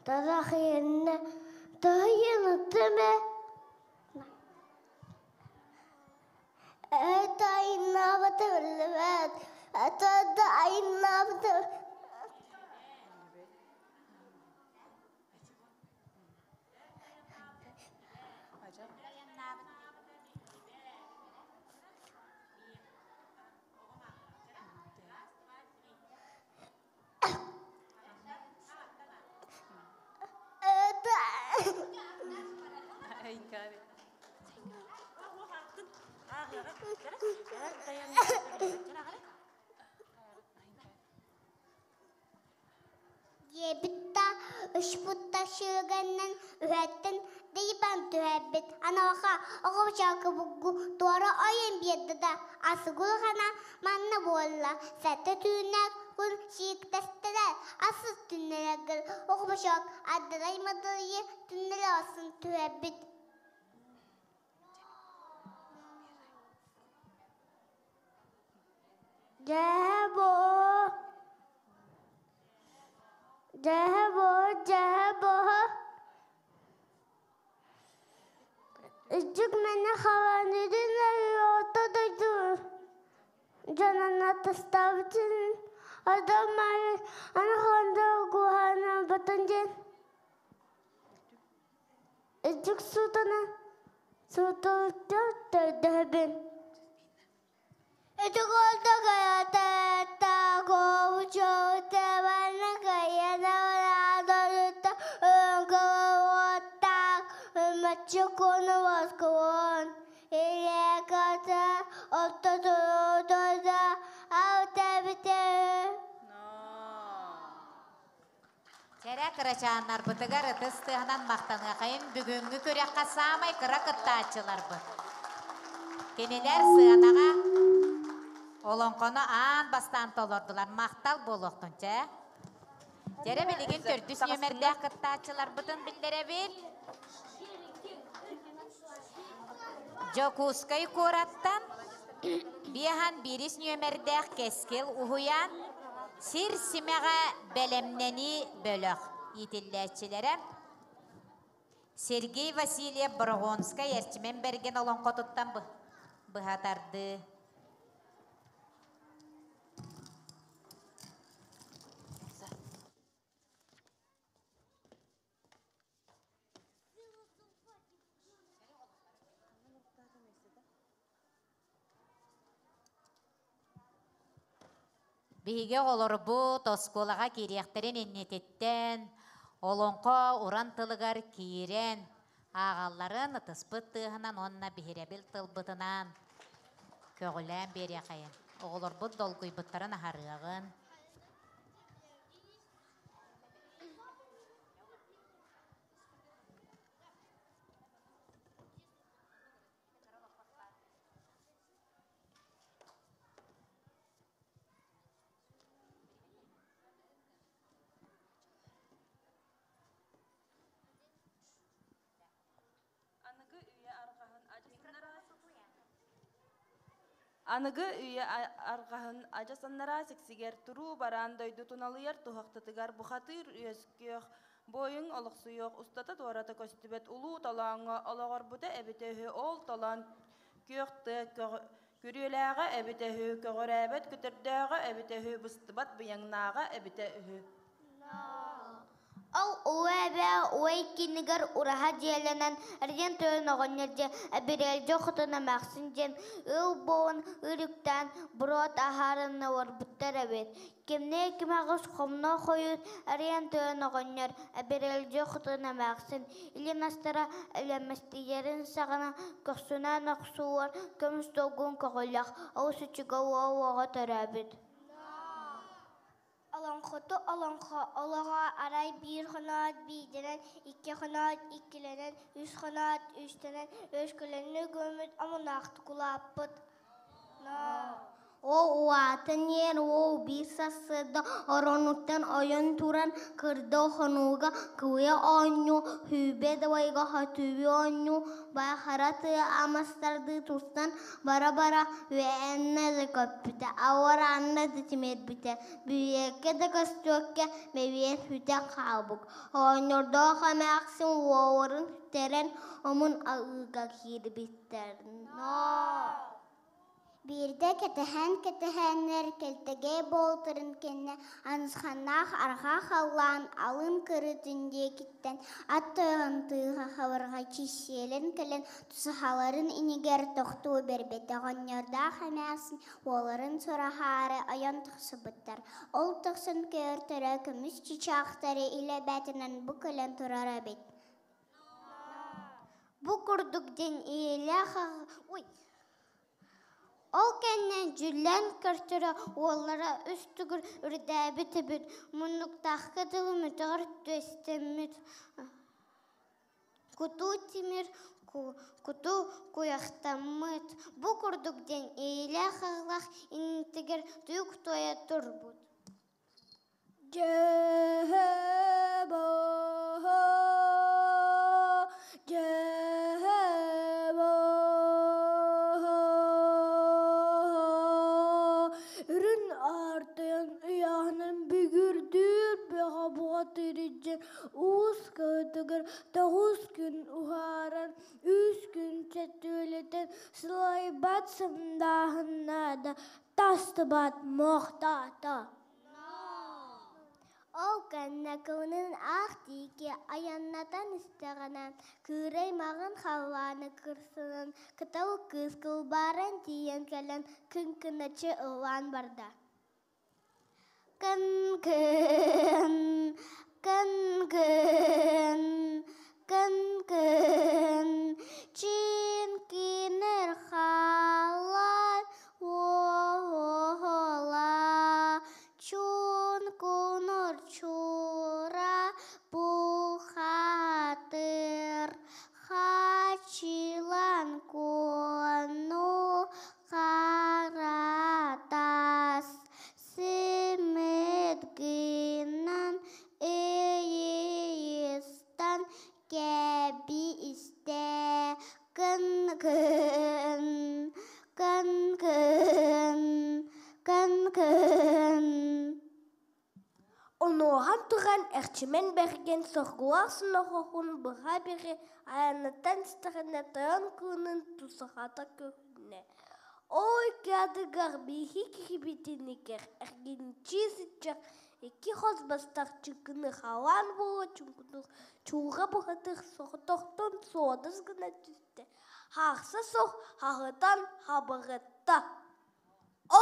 тарах иэннэ таһыйан ыттым ээ. Это айыннаабата биллибэт, это да айыннаабата Диэбит да, ышпыттан шыыганнан үһэттэн дыйбан түһэрбит. Аныаха оҕобучаакы бугу туора ойон биэрдэ да асыгулхана манна буолла. Сэттэ түүннээх күн сииктэстилэр. Асыс түннэрэгэр оҕобучаак аддарай мадалыйы түннэри асын түһэрбит. Дьээ Дьээ Үрдүк мэҥэ халаанырын орто дойду дьонун атастаабытын одон аны куһааннаабатын диэн үрдүк суутана суутуттан төрдөһөбүн. Кэрэ кырачааннарбытыгар ытыс тыаһынан махтаныахайын бүгүҥҥү күрэххэ саамай кыра кыттааччыларбыт. Кинилэр сыанаҕа олоҥхону аан бастаан толордулар. Махтал буолуохтун, чэ. Дьэрэ билигин төрдүс нүөмэрдээх кыттааччыларбытын биллэрэбит. Дьокуускай куораттан биэһан биирис нүөмэрдээх Кэскил уһуйаан Сир симэҕэ бэлэмнэнии бөлөх иитиллээччилэрэ Сергей Васильев Борогонскай Эрчимэн Бэргэн олоҥхотуттан быһа тардыы. Биһиги оҕолорбут оскуолаҕа киириэхтэрин иннититтэн олоҥхо уран тылыгар киирэн ааҕалларын ытыспыт тыаһынан уонна биһирэбил тылбытынан көҕүлээн биэриэхэйин. Оҕолорбут долгуйбуттарын аһарыаҕын. Аныгы үйэ арҕаһын адьас аннараа сиксигэр туруу бараан дойду туналыйар туһахтытыгар бухатыыр үөскүөх, буойуҥ олохсуйуох устата-туората көстүбэт улуу толооҥҥо олоҕорбута эбитэ үһү ол толоон күөх тыа күрүөлээҕэ эбитэ үһү, көҕүрээбэт көтөрдөөҕө эбитэ үһү, быстыбат быйаҥнааҕа эбитэ үһү. Ол улуу эбээ уой кинигэр ураһа дьиэлэнэн эрдиэн тойон оҕонньор дьиэ Эбириэлдьи хотун эмээхсин диэн ыал буолан ырыктаан буруот аһаарынна олорбуттар эбит. Кимнээ ким аҕыс хомно хойут эриэн тойон оҕонньор Эбириэлдьи хотун эмээхсин илин астара элэмэстийэрин саҕана көхсүнэн охсуллар көмүс долгун көҕүлэх олус үчүгэй уол оҕо төрөөбүт. Олоҥхоту олоҥхо олоҕо арай биир хоноот биирдэнэн, икки хоноот иккилэнэн, үс хоноот үстэнэн, өскөлөннө көммүт омунаахтык улааппыт. Ол улаатан иһэр уол биир сарсыарда оронуттан ойон туран кырдал хонууга кылыйа оонньуу, сүүрбэ далайга хотуйу оонньуу, Баахара тыа амастардыы тустан бара-бара үөһэннэ да көппүтэ, аллараанна да тимирбитэ, бүрүөккэ да көстүөккэ бэбиэн сүтэн хаалбыт. Оҕонньордоох эмээхсин уолларын сүтэрэн омун аһыыга киирбиттэр. Ноо! Биирдэ кэтэһэн-кэтэһэннэр кэлтэгэй буолтарын кэннэ анысханнаах арҕаа халлаан алын кырыытын диэкиттэн ат тойон тыаһа хабырҕаччы сиэлэн кэлэн тусаһаларын иннигэр тохтуу биэрбитэ оҕонньордоох эмээхсин уолларын сураһаары ойон тахсыбыттар. Ол тахсан көөртөрө көмүс чычаахтары илэ бээтинэн бу кэлэн турар эбит. Бу курдук диэн ийэлээх ой. Ол кэннэ дьүллэн көртөрө уоллара үс төгүл үрдээбит эбит, муннуктаахха дылы мөтөҕөр түөстэммит, кутуу тимир кутуу куйахтаммыт. Бу курдук диэн иилээх-аҕалаах иннитигэр туйук туойа турбут. Үрүн аартыйан ыйааһынын бүгүрдүүр бөҕө буҕатырыдьын уус кыһытыгар тоҕус күн уһааран, үс күн сөтүөлэтэн сылайбат сымдааһыннаада, тастыбат мохтоото. Ол кэннэ кылынын аах диэки айаннатан истэҕинэ, кыырай маҕан халлааны кырсынан кытал кыыс кылбааран тиийэн кэлэн кыҥкыначчы ыллаан барда. Кын-кын, кын-кын, кын-кын, чинкинер халлаан уола, чункунур чура бухатыр, хачилан куону харатас, симит гынан ыйыстан кэбистэ кын-кын, кын-кын, кын-кын. Онуохан туран Эрчимэн Бэргэн соргулаах соноҕоһун быһа бири айаныттан истэҕинэ тойон кыынын тусаһата көһүннэ. Ой кыадыгар биһи киһибитинигэр эргинчи сыччах икки хос бастар чыкыны халаан буола чуҥкунур чуулга бухатыр соҕотохтон суодас гына түстэ, хаахса суох хаһытан хабырытта.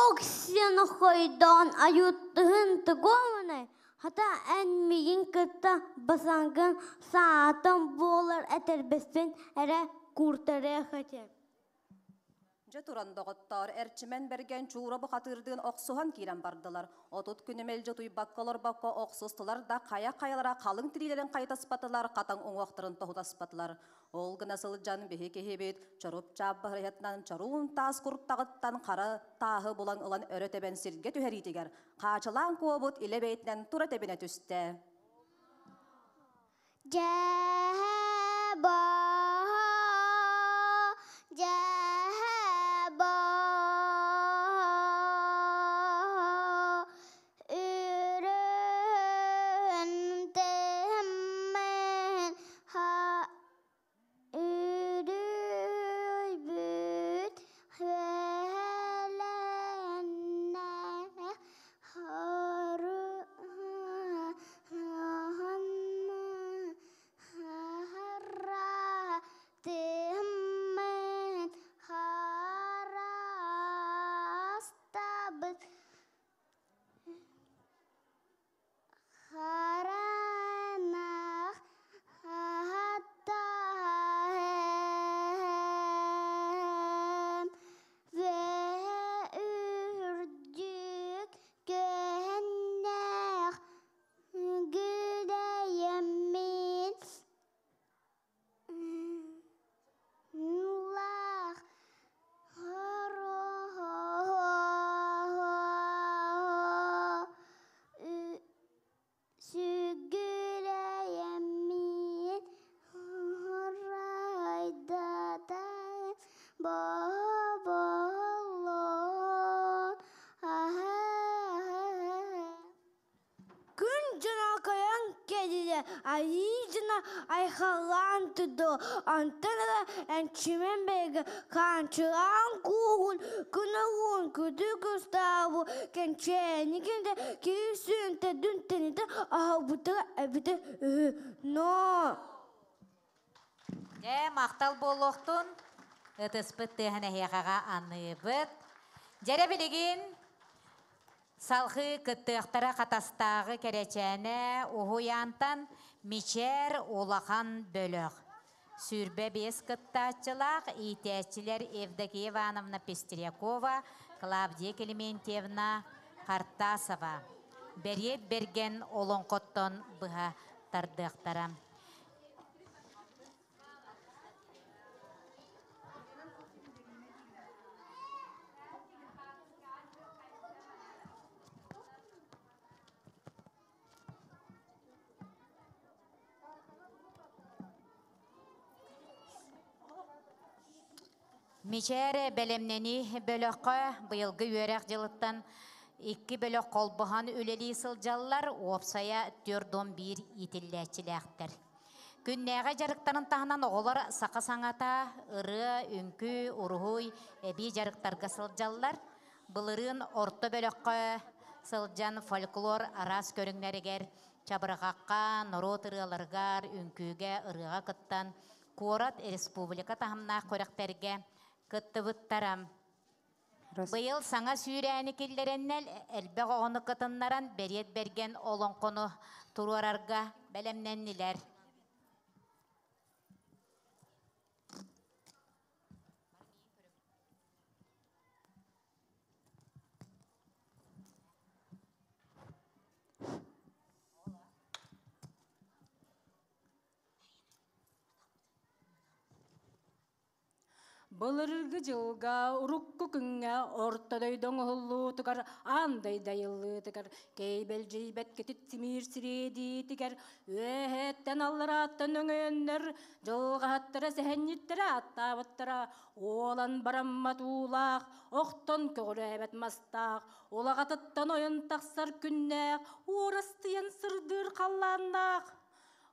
Оксен хойдоон айыттыһын тугуомунай, хата эн миигин кытта басаҥгын саатан буолар этэрбэспин эрэ кууртарыах этим. Дьэ туран доҕоттоор, Эрчимэн Бэргэн Чуура бухатыырдыын охсуһан киирэн бардылар. 30 күнү мэлдьи утуйбакка олорбокко охсустулар да хайа-хайалара халыҥ тириилэрин хайытаспатылар, хатаҥ уҥуохтарын тоһутаспатылар. Ол гына сылдьан биһи киһибит чоруп-чаап баһырыһатынан чоруун таас куртаҕыттан хара тааһы булан ылан өрө тэбэн сиргэ түһэриитигэр хаачылаан куобут илэ бэйэтинэн тура тэбинэ түстэ. Дьэһэ баһа, дьэһэ баһа, үрүн тэммин Үрүйбүт үөлэннэ Харатыммын харастабыт Харанах аһаттаһым үрдүк күөннээх гүдэйэммин Нулаах Сүгүрэйэммин ырайдатан боболлон Күн дьоно көйөн кэллэ, айыы дьоно айхаллаан турду. Онтон ыла Энчимэн бэйгэ хаанчылаан кууһун, күн уһун күдү кустаабы кэнчээни кинитэ киһи сүнтэ дүнтэнитэ аһалбытыга эбитэ үһү. Но! Дьэ, махтал буолуохтун. Ытыспыт тыаһын эһиэхэҕэ аныыбыт. Дьэрэ билигин Салҕыы кыттыахтара Хатастааҕы Кэрэчээнэ уһуйаантан Мичээр улахан бөлөх. 25 кыттааччылаах иитээччилэр Евдокия Ивановна Пестрякова, Клавдия Клементьевна Хартасова. Бэриэт Бэргэн олоҥхоттон быһа тардыахтара. Мичээр бэлэмнэнии бөлөххө быйылгы үөрэх дьылыттан икки бөлөх холбоһон үлэлии сылдьаллар, уопсайа 41 иитиллээччилээхтэр. Күннээҕи дьарыктарын таһынан оҕолор саха саҥата, ырыа, үҥкүү, уруһуй эбии дьарыктарга сылдьаллар. Былырыын орто бөлөххө сылдьан фольклор араас көрүҥнэригэр чабырҕахха, норуот ырыаларыгар, үҥкүүгэ, ырыаҕа кыттан куорат, республика таһымнаах күрэхтэргэ кыттыбыттара. Быйыл саҥа сүүрээни киллэрэннэр элбэх оҕону кытыннаран Бэриэт Бэргэн олоҥхону туруорарга бэлэмнэннилэр. Былыргы дьылга, урукку күҥҥэ орто дойду оҥоһуллуутугар, аан дойду айыллыытыгар, кэйбэлдьийбэт кэтит симиир сириэдиитигэр, үөһэттэн алларааттан өҥөйөннөр, дьылҕаһаттара сэһэнньиттэрэ ааттаабыттара, уолан бараммат уулаах, охтон көҕүрээбэт мастаах, улаҕатыттан ойон тахсар күннээх, уорастыйан сырдыыр халлааннаах,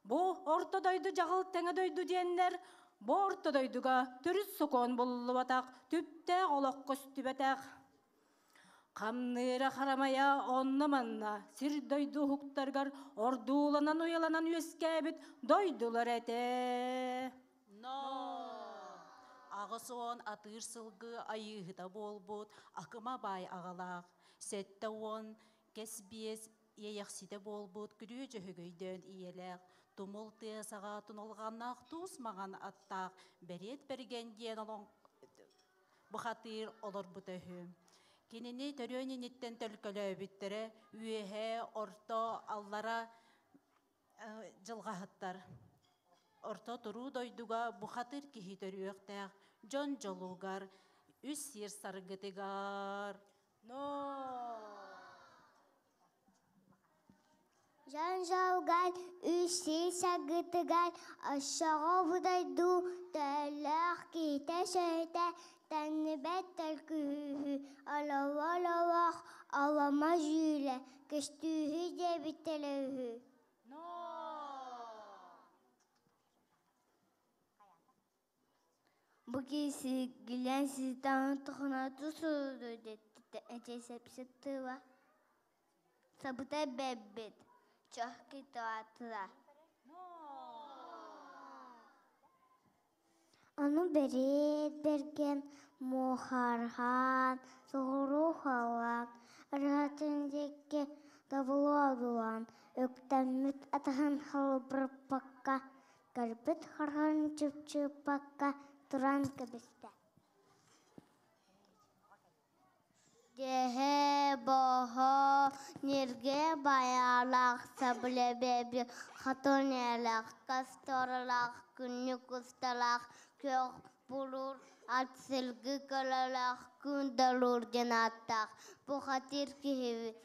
Бу орто дойду дьаҕыл тэҥэ дойду диэннэр, бу орто дойдуга төрүт сокуон булуллубатах, түптээх олох көстүбэтэх. Хамныыра харамайа онно-манна сир-дойду уһуктарыгар ордууланан-уйаланан үөскээбит дойдулар этэ. Но 80 атыыр сылгы айыыһыта буолбут Акыма баай аҕалаах, 70 кэс биэс Иэйэхситэ буолбут күрүө дьөһөгөйдөөн ийэлээх, тумул тыа саҕа тунулҕаннаах туус маҥан аттаах Бэриэт Бэргэн диэн бухатыыр олорбута үһү. Кинини төрүөн инниттэн төлкөлөөбүттэрэ үөһэ, орто, аллара дьылҕаһыттар. Орто туруу дойдуга бухатыыр киһи төрүөхтээх дьон дьолугар, үс сир саргытыгар. Дьон дьолугар, үс саргытыгар оччоҕо будайдуу төһөлөөх киһитэ-сүөһүтэ төннүбэт төлкүһүүһү, олоҕо-олоҕох оломо дьүүлэ көстүүһү диэбиттэрэ үһү. Бу киһи сиргилэн сыытаҕын туһунату суруду диэттэ эчэсэпсэттыла. Сабыта бэббит, чохки туатыла. Ону бэриэт бэргэн муохарҕаан, соҕуруу халлаан ырыатын диэки добулуодулаан, үктэммит атаһын халбарыппакка, көрбүт хараҕын чыпчыппакка туран кэбистэ. Дьэһэ-боһо ньиргэ байаалаах сабылэбэби хотун элэх косторолаах күннүк усталаах күөх булуур ат сылгы көлөлөөх күн долуур диэн ааттаах бухатыыр киһибит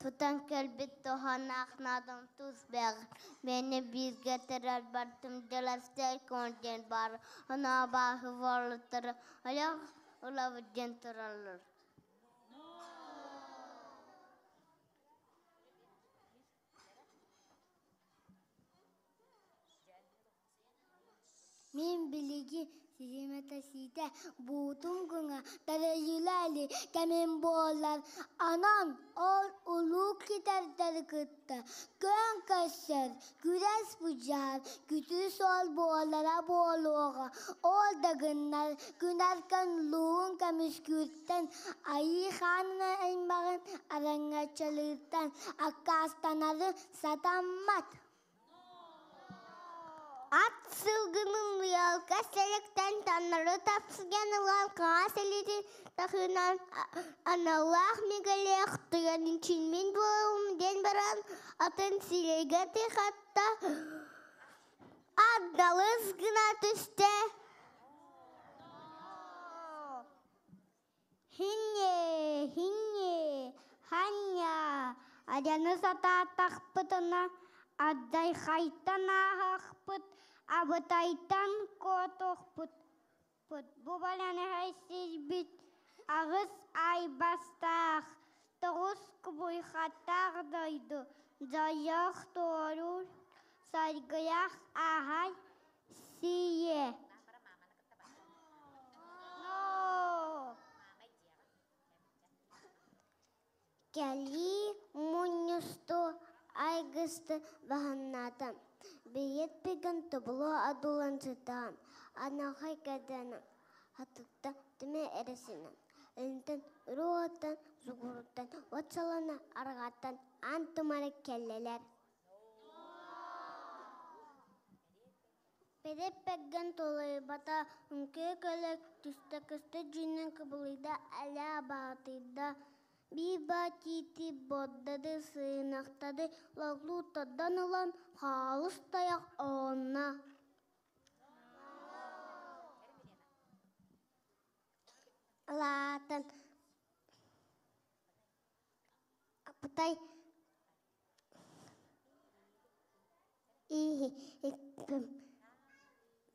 Тутан кэлбит туһанаах наадам тус бэҕ Мээнэ бииргэ төрөр бартым дьаластай диэн баар оноо абааһы буолуттары ойох ылабыт диэн тураллар. Мин билигин ситимэтэ буутум гына тарайыылаали кэмим буолар. Анан ол улуу китэрдэри кытта күөн көрсөр, күрэс быдьаар, күтүр суол буолара буолуоҕа. Ол да гыннар күнэркэн луун көмүскүүртэн, айыы хаанына аймаҕын араҥаччалыыртан аккаастанары сатаммат. Ат сылгынын ыалка сэликтэн таннары тапсыган ылан хаҥас илиитин таһынан аналлаах мигэлээх тыган ичиммин буолум диэн баран атын сирэйгэ тихатта ат далыс гына түстэ. Хинне, хинне, ханньа, адьаны сатаатахпытына аддайхайтан ааһахпыт, абытайтан куотуохпут. Бу баланы сирбит аҕыс айбастаах, тоҕус кубуйхаттаах дойду, дьойоох туоруур, саргыйах ааһар сиэ. Кэлии мунньусту айгысты баһыннаата, Бэйиэт бигэн тобулу одуулаан сытаҕын, Анаҕай кэрдэнэн хатытта түмэ эрэсинэн, Өлүнтэн уруоттан, сугуруттан, от салана арҕааттан аан тумары кэллилэр. Пэриппэггэн тулуйбата, үҥкүү көлө түстэ-көстө дьүнүн кыбылыйда, әлэ абаатыйда, биир баа тиити боддады, сыынахтады, логлуу тардан ылан, хаалыс тайах оонно. Лаатан Апытай Иһиппин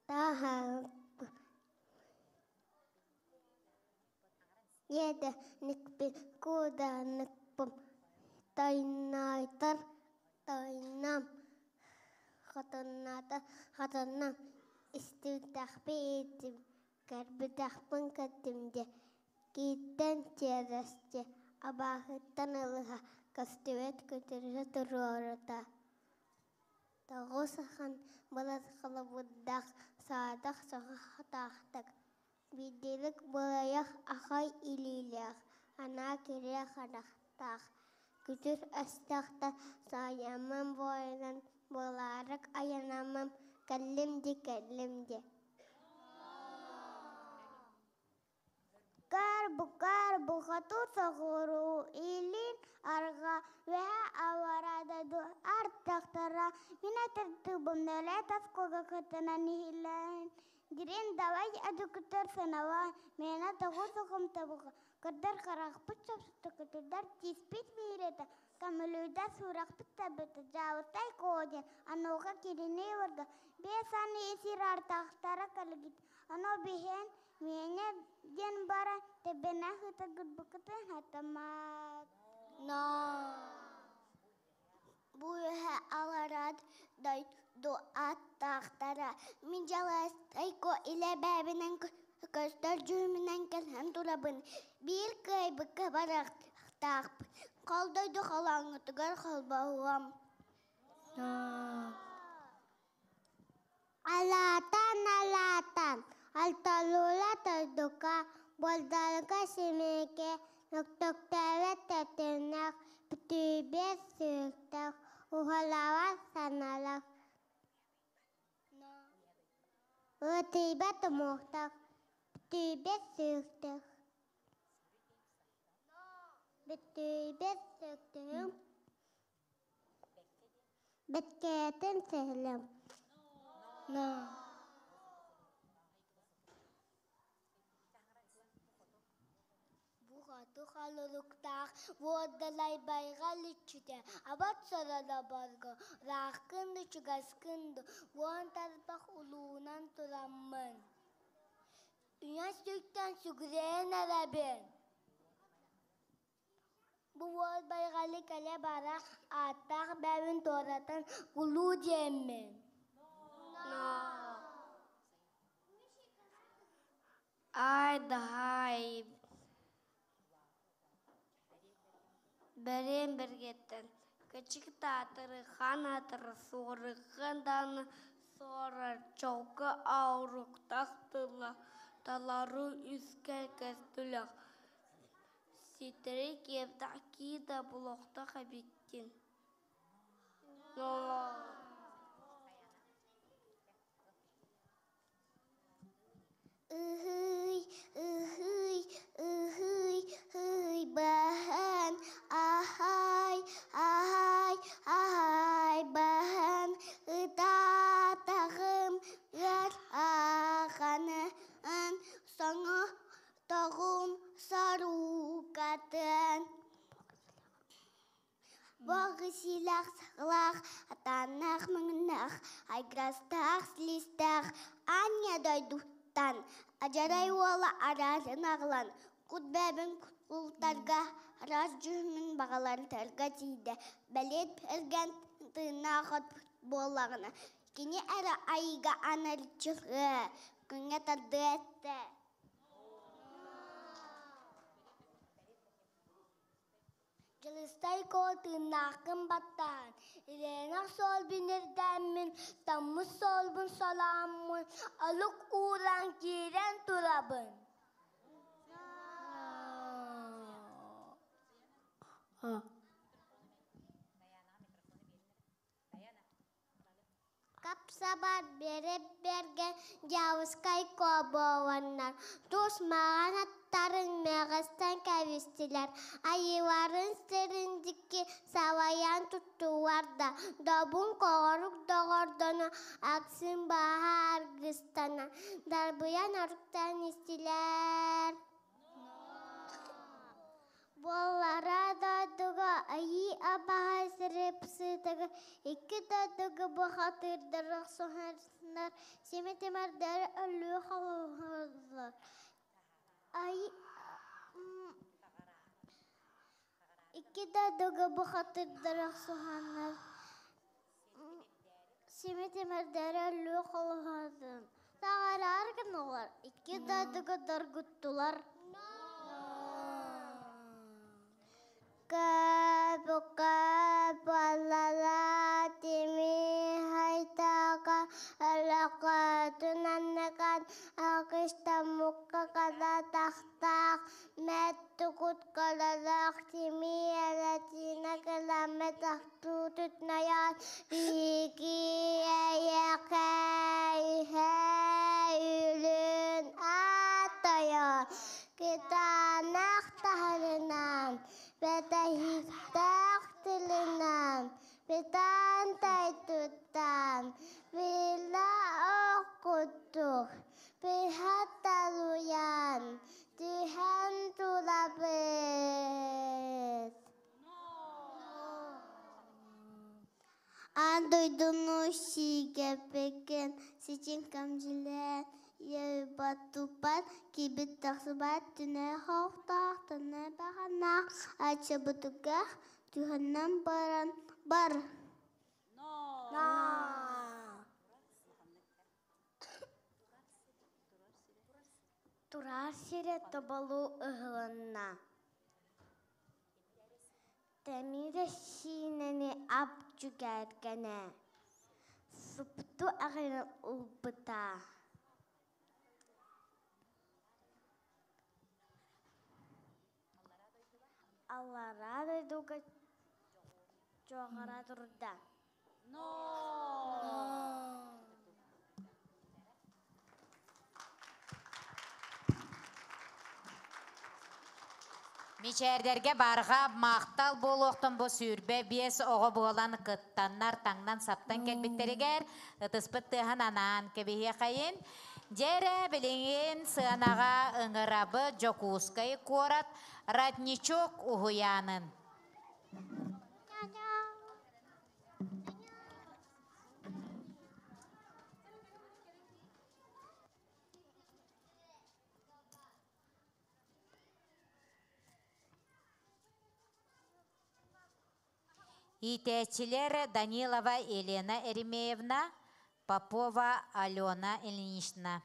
таһаарбын Иэдэникпин куудааныкпын тайнаайтар тайнам хотонноото хотоннам истибитэхпин иһиттим көрбүтэхпин көрдүм диэ Кииттэн чиэрэсчи, абааһыттан ылыһа, көстүбэт көтөрү туруорута Тоҕус ахан былас холобурдаах, саатах соһутаахтык, биирдиилик былайах ахай илиилээх, анаа кириэ харахтаах, күтүр өстөөхтөр саайаммын буойунан буолаарык айанаммын кэллим дии кэллим дии Кар бухату соҕуруу, илин, арҕаа, үөһээ аллараа дойду артахтара мин атырдыыбын нэлээ таскуга кытынан иһиллээн дириҥ далай адьыкытар сыналаан мээнэ тоҕус ухум тобуга кырдар харахпыт чопсута көтүрдэр тииспит биирэтэ көмүлүйдэ суурахпыт табыта дьаабытай куо диэн ануоха кириний барга биэс аны исир артахтара кэлгит ону биһэн Миэнэ диэн баран тэбэнэ сытыргырбыккытын сатаммат. Но бу үөһэ аларат дойду аттаахтара мин дьаластайко илэ бэйэбинэн көстөр дьүһүмүнэн кэлэн турабын биир кыайбыкка барыахтаахпын хол дойду холооҥҥутугар холбоһуом Алаатан алаатан, алталуула тордука, буолдарга симиэкэ, нөктөктөөбөт тэтимнээх, бүтүйбэт сүһүөхтээх, уһалаабат санаалаах, ыатыйбат омуктаах, бүтүйбэт сүһүөхтээх, бүтүйбэт сүһүөхтээх, Бэткээтин сэһэлэм Бухаты халырыктаах буордалай байҕал иччитэ абат сороло борго ыраахкын да чугаскын да уон тарбах улуунан тураммын Үйэ сүктэн сүгүрээн эрэбин Бу уол байҕалы кэлэ-бара ааттаах бэйэбин туоратан кулуу диэммин Ай-даһай бэриэн бэргэттэн кычык таатыры хаан аатыры суоруккан даҕаны суорар чолку ауруктах тыла талару үскэ көстүлэх Ситэри киэптэх да булуохтаах эбиккин. Ыһый, ыһый, ыһый, ыһый баһан, аһай, аһай, аһай баһан, ытаатаҕым ыар аханын, соҥо тоҕум сорукатын. Боҕусилаах саҕалаах, атааннаах мөҥүннээх, айгырастаах силистээх аанньа дойдуттан адьарай уола араатын аҕалан, кут бэйэбин култарга, араас дьүһүммүн баҕаларытарга тиийдэ. Бэлиэт эргэн тыыннаах от буоллаҕына, кини эрэ айыыга анарчылыа, күҥҥэ тардыа этэ. Дьылыстай Куо тыыннааххын баттаан, ирээнэх суолбун ирдээммин, таммыт суолбун солооммун, олук ууран киирэн турабын. Капсабар береп берген дьабыскай кобованнар тус маҕан аттарын мөҕүстэн кэбистилэр, айыыларын сирин диэки салайан туттулар да, добун коҕорук доҕордоно, ахсын бааһа аргыстана, дарбыйан оруктан истилэр. Буоллара дойдуга айыы абаһа сырыпсыытыгар икки дойдуга бухатыырдары охсуһаннар симэ-тимирдэри өлүү холоһоллор. Икки дойдуга бухатыырдары охсуһаннар симэ-тимирдэри өлүү холоһоллор. Таҕараар гыналар, икки дойдуга доргуттулар. Кэбукэ тими хайтака өлөкөтүн анныкан акыстаммукка када тахтаах мэттукут калалаах тими элэтина кыламмы тахтуутут наян биһиги эйэхэ иһэ үлүн аттайа кытаанах таһарынан бэтэһиктээх тылынан бытаан тайтуттан била ох курдук быһатталуйан түһэн турабыт. Аан дойдуну сигэппиккин сичин кэмчилээн туппат киирбит тахсыбат түнэ хоохтоох түнэ баҕанаах аччабытыгар түһэнэн баран бар. Турар сирэ тоболу ыһылынна. Тэмирэ сиинэни ап дьүгэргэнэ, супту аҕыйын ылбыта. Аллараа дойдуга чуоҕара турда. Мичээрдэргэ барҕа махтал буолуохтун бу 25 оҕо буолан кыттаннар таҥнан саптан кэлбиттэригэр ытыспыт тыаһын анаан кэбиһиэхэйин. Дьэрэ билигин сыанаҕа ыҥырабы Дьокуускай куорат Родничок уһуйаанын. Иитээччилэр Данилова Елена Еремеевна, Попова Алена Ильинична.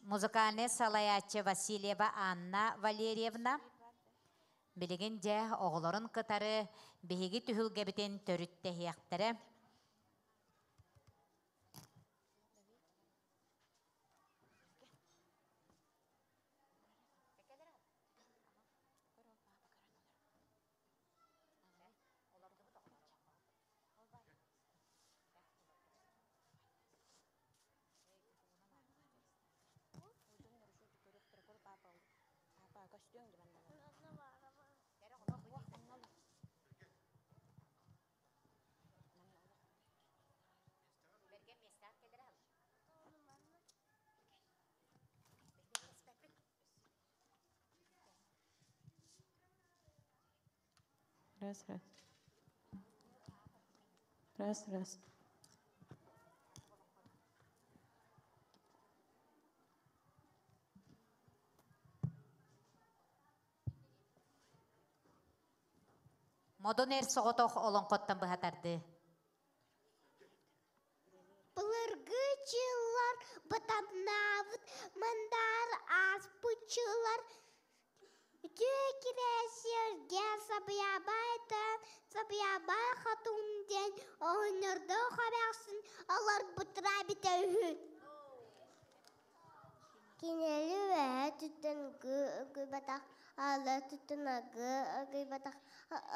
Музыкальный салайааччы Васильева Анна Валерьевна. Билигин дьэ оҕолорун кытары биһиги түһүлгэбитин төрүттэһиэхтэрэ. Раз, раз. Раз, раз. Модун эр соҕотох олоҥхоттон быһа тардыы. Былыргы чыллар бытаннаабыт мындаар ааспыт чыллар үтүө кирээсиэргэ сабыйаабайтан сабыйаабай хотун диэн оҕонньордоох эмээхсин олорбуттара эбитэ үһү. Кинили үөһэ түттэн ыгыйбатах, аала түттэн ыгыйбатах,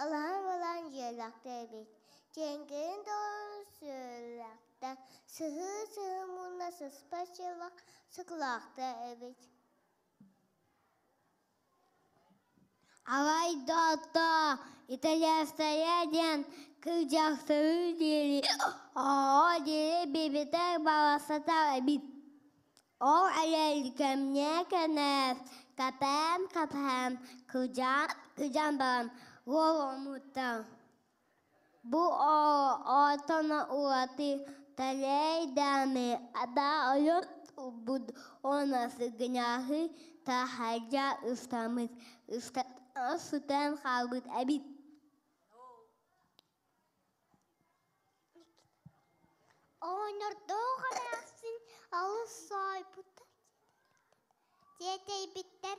алаһан-балаан дьиэлээхтэр эбит. Тиэҥкэйин толору сүөллээхтэр, сыһыы-сыһыы мунна сыспай сыаллаах сыкылаахтар эбит. Арай доҕоттоо, итальянская диэн кырдьахсырыы диэри оҕо диэри бибитэр баласата эбит. Ол эрээри кэмниэ кэнээр кэпээн-кэпээн кырдьан баран уол омуттар. Бу оҕотоно ураты тэлэйдэми да ойон турбут уонна сыгынньахы таһырдьа ыстаммыт, сытан хаалбыт эбит. Оҕонньордоох эмээхсин алыс сойбуттар, тиэтэйбиттэр,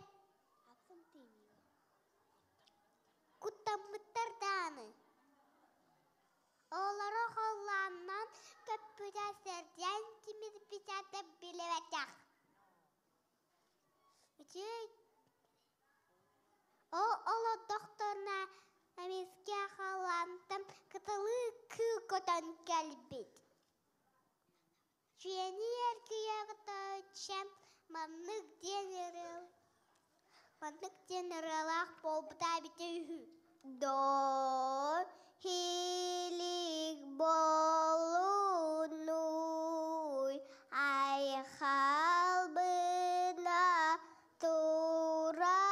куттаммыттар даҕаны. Оҕолоро халлаанынан көппүтэ сэргээн тимирбитэ да билбэтэх. Үчүгэй Ол олордохторуна эмискэ халлаантан кыталыы кыы көтөн кэлбит. Дьиэни эргийэ көтөөччү маннык диэн ырыа маннык диэн ырыалаах буолбута эбитэ үһү. Доо хилик болунуй айхал бына туралык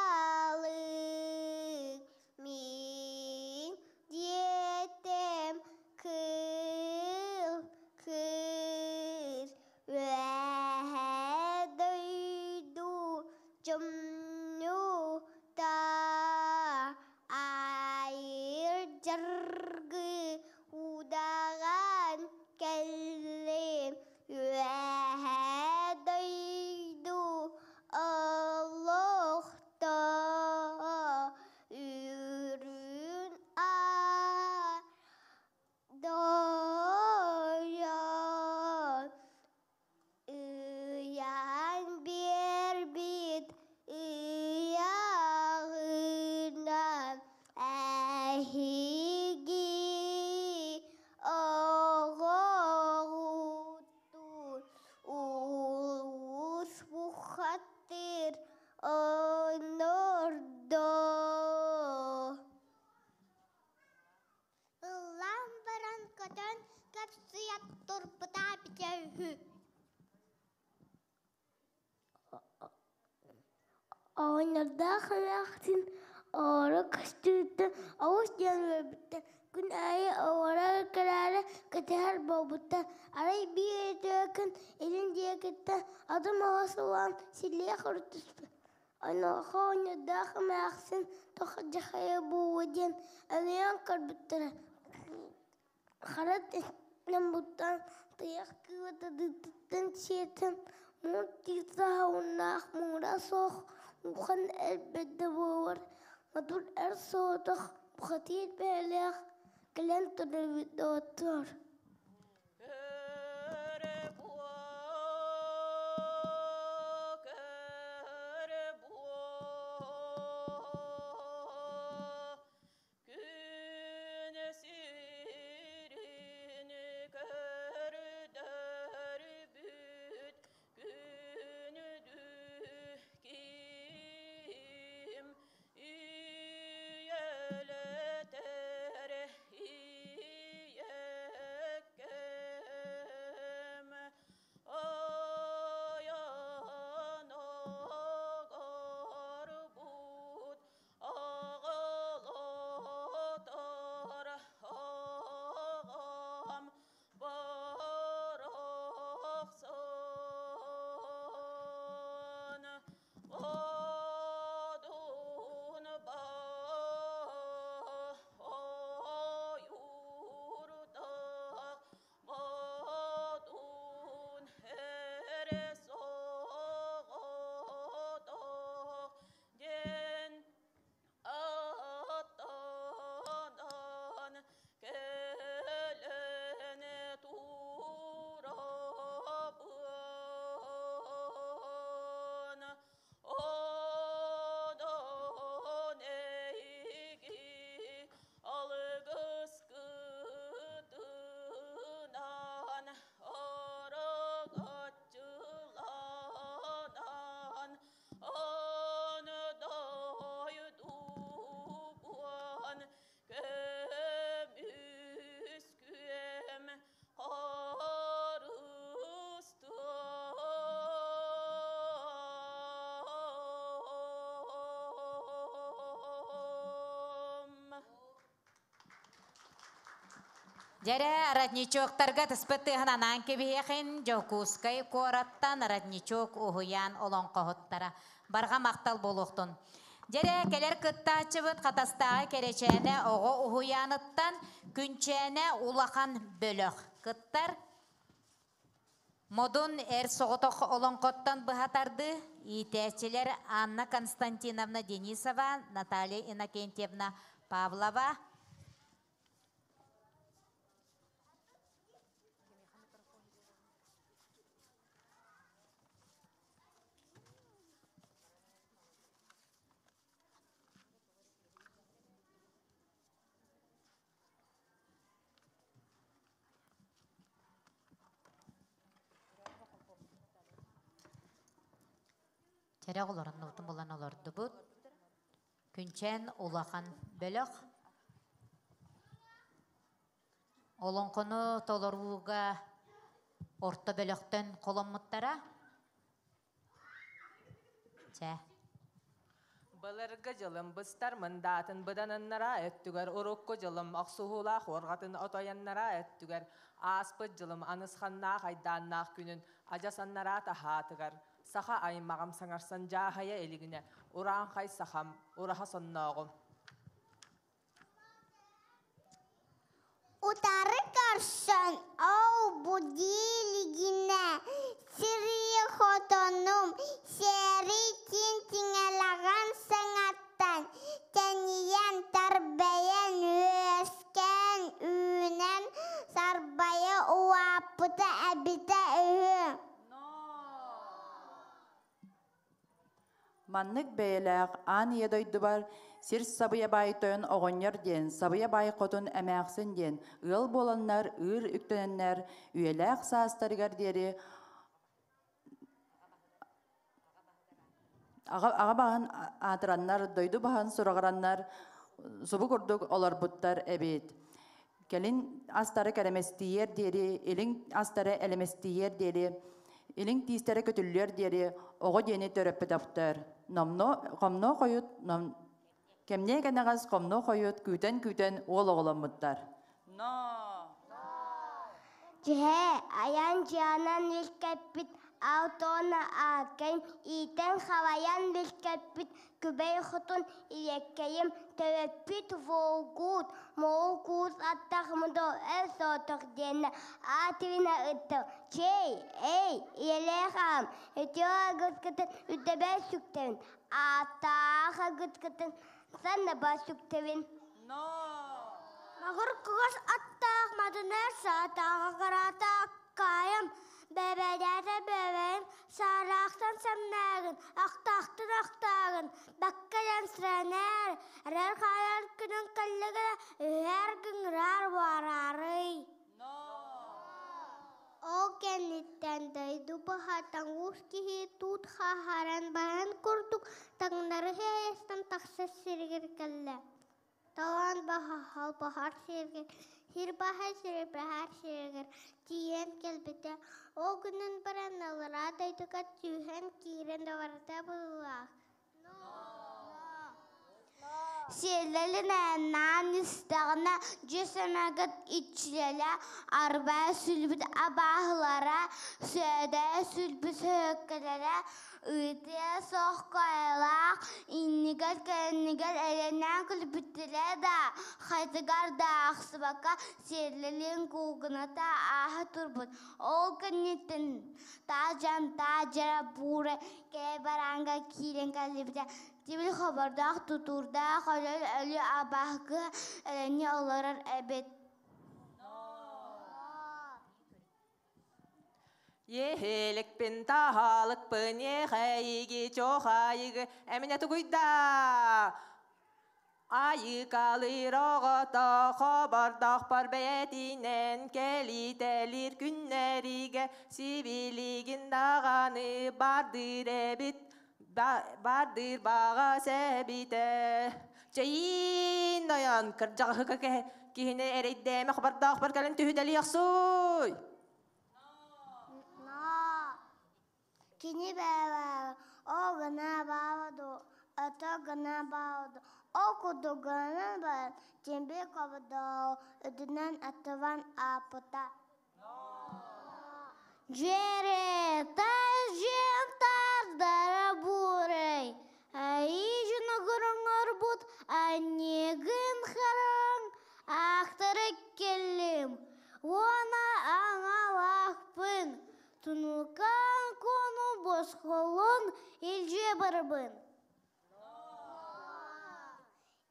мин диэтем кыл кыыс үөһэ дойду дьомньута айыр дьаргы удаҕан кэллим үөһэ дойду олохто үрүн аар дойон ыйан биэрбит ыйааҕынан эһиги оҕоҕутун улуус бухатыыр онордо. Ыллаан баран көтөн кэпсийэ турбута эбитэ үһү. Оҕонньордоох эмээхсин оҕолоро көстүүттэн олус диэн үөрбүттэр. Күн аайы оҕолоро кэлээри кэтэһэр буолбуттар. Арай биир үтүө күн илин диэкиттэн атын оҕо сылаан силлиэх өрүттүспүт. Онуоха оҕонньордоох эмээхсин туох дьахайа буолуо диэн өнүйэн көрбүттэрэ. Хара намбыттан тайах кыылатыттан сиэтэн муҥ тиит-саһауннаах муҥура суох улахан элбэдэ буолар модун эр соҕотох бухатыыр бэйэлээх кэлэн турар доҕоттоор. Күн сирин көрдөрбүт күндү ким. Дьэрэ, родничоктарга тыспыт тыаһын анаан кэбиһиэхин Дьокуускай куораттан родничок уһуйаан олоҥхоһуттара. Барҕа махтал буолуохтун. Дьэрэ, кэлэр кыттааччыбыт Хатастааҕы Кэрэчээнэ оҕо уһуйааныттан Күнчээнэ улахан бөлөх кыттар. Модун эр соҕотох олоҥхоттон быһа тардыы иитээччилэр Анна Константиновна Денисова, Наталья Иннокентьевна Павлова, Чэрэ оҕолорун нуутун булан олордубут. Күнчээн улахан бөлөх. Олоҥхону толорууга орто бөлөхтөн холоммуттара. Чэ. Былыргы дьылым быстар мындаатын быданыннара өттүгэр урукку дьылым охсуһуулаах уорҕатын отойоннара өттүгэр ааспыт дьылым анысханнаах айдааннаах күнүн адьас аннараа таһаатыгар саха аймаҕым саҥарсан дьааһайа илигинэ урааҥхай сахам ураһа соннооҕум Утары көрсөн ол бу диилигинэ сирийэ хотонум сэрии киин тиҥэлэҕин саҥаттан тэнийэн тарбайан үөскээн үүнэн сарбайа улааппыта эбитэ үһү. Маннык бэйэлээх аан ийэ дойдубар сир сабыйа баай тойон оҕонньор диэн, сабыйа баай хотун эмээхсин диэн ыал буоланнар ыыр үктэнэннэр үйэлээх саастарыгар диэри аҕа баһын аатыраннар, дойду баһын сураҕыраннар субу курдук олорбуттар эбит. Кэлин астары кэрэмэстийиэр диэри, илиҥ астары элэмэстийиэр диэри, илиҥ тиистэрэ көтүллүөр диэри оҕо диэни төрөппөтөхтөр. Номно, хомно хойут, ном, кэмниэ кэнэҕэс хомно хойут күүтэн-күүтэн уол оҕоломмуттар. Но! Дьиһэ, айан дьианан илкэппит Алтона ааккайым иитэн-халайан билкэппит Күбэй хотун ийэккэйим төрөппүт Волгуут Моҕул аттах мудо эр соотох диэннэ аатырына ыттым Чэй, эй, ийэлээх аам, үтүө агыскытын үтэбэл сүктэбин, ааттаах агыскытын саннаба сүктэбин. Мағыр кыгас аттаах мадынар саатааҕа караатаах Каайам, бэбэдээтэ бэбэйим, саараахтан сэмнээгин, ахтаахтан ахтаагын, баккайан сэрэнээр, эрэр хаайар күнүн кэллигинэ үһэр гыҥыраар буораарый. Ол кэнниттэн дойду баһатан уус киһи туут хааһаран баран курдук таҥнары хайастан тахсар сиригэр кэллэ. Талаан баһа халбаһар сиригэр, сир баһа сирбэһэр сиригэр тиийэн кэлбитэ. Ол гынан баран аллараа дойдуга түһэн киирэн барыта быһыылаах. Сиэлэлин айаннаан истэҕинэ, дьиэ сэмэгит иччилэлэ арбаа сүлбүт абааһылара, сөөдөө сүлбүт сөһөккөлөрө Ыытыа суох куойалаах, иннигэр-кэннигэр эрэннээн күлбүттэрэ да, хайатыгар да аахсыбакка сиэллэлиин куугуната ааһа турбут. Ол кэнниттэн таажан таажара буура кэлэ бараанга киирэн кэллибитэ, тимир хобордоох тутуурдаах өлөр өлүү абааһы өлөнньө олорор эбит. Еһеликпин таһалыкпын ехейиги чохайыгы эмине тугуйда Айыкалыыр оҕото хобордоохпор бэйэтинэн кэлитэлиир күннэригэ сибилигин даҕаны бардыыр эбит бардыыр баҕа сэбитэ Чэйиин нойон кырдьаҕаһыка киһини эрэйдээмэ хобордоохпор кэлэн түһүтэлиэхсуй Кини бэйэлээҕэ ол гына баала дуу, өтө гына баала дуу. Ол курдук гынан баран, Тимир Хободоо үрдүнэн аттылаан ааппыта. Дьиэрэ, тас дьиэм таардара буурай, айыы дьонугар оҥорбут анньыгын хараҥ аахтара кэллим уонна аҥалаахпын, тунукаан куону босхолон илдьэ барабын.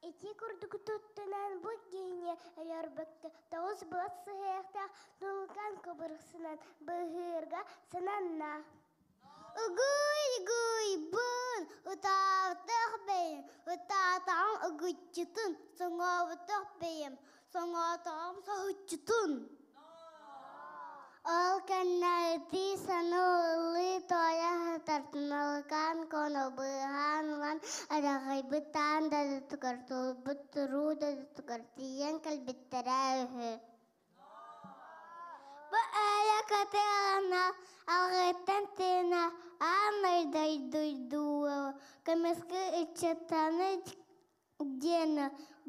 Ити курдук туттунан бу киһини өлөрбөккө тоҕус былас сыһыахтаах тулкан кыбырсынан быыһыырга сананна. Ыгый-ыгыйбын, ытаабытах бэйэм, ытаатаҕым ыгыччытын, соҥообутах бэйэм, соҥоотоҕум соһуччутун. Ол кэннэ ытыы саныы ыллыы туойа сытар Туналыкаан Куону быыһаан ылан араҕайбыт таан дойдутугар туолбут туруу дойдутугар тиийэн кэлбиттэрэ үһү. Бу ээйэ кытыана алҕыттан тыына аан дойдуйдуу көмүскэ ыччаттаны диэн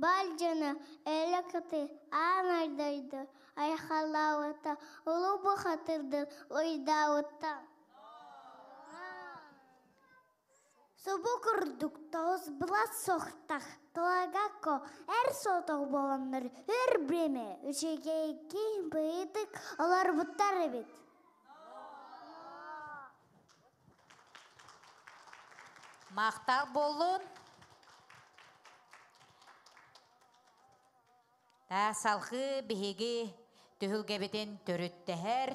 баар дьоно өлө кытыы аан дойду айхаллаабыта улуу бухатырдын уйдаабыта. Субу курдук тоҕус былас сохтах Тулагако эр соотох буоланнар өр бириэмэ үчүгэйки быйытык олорбуттар эбит. Махтал буоллун. Та салхыы биһиги түһүлгэбитин төрүттэһэр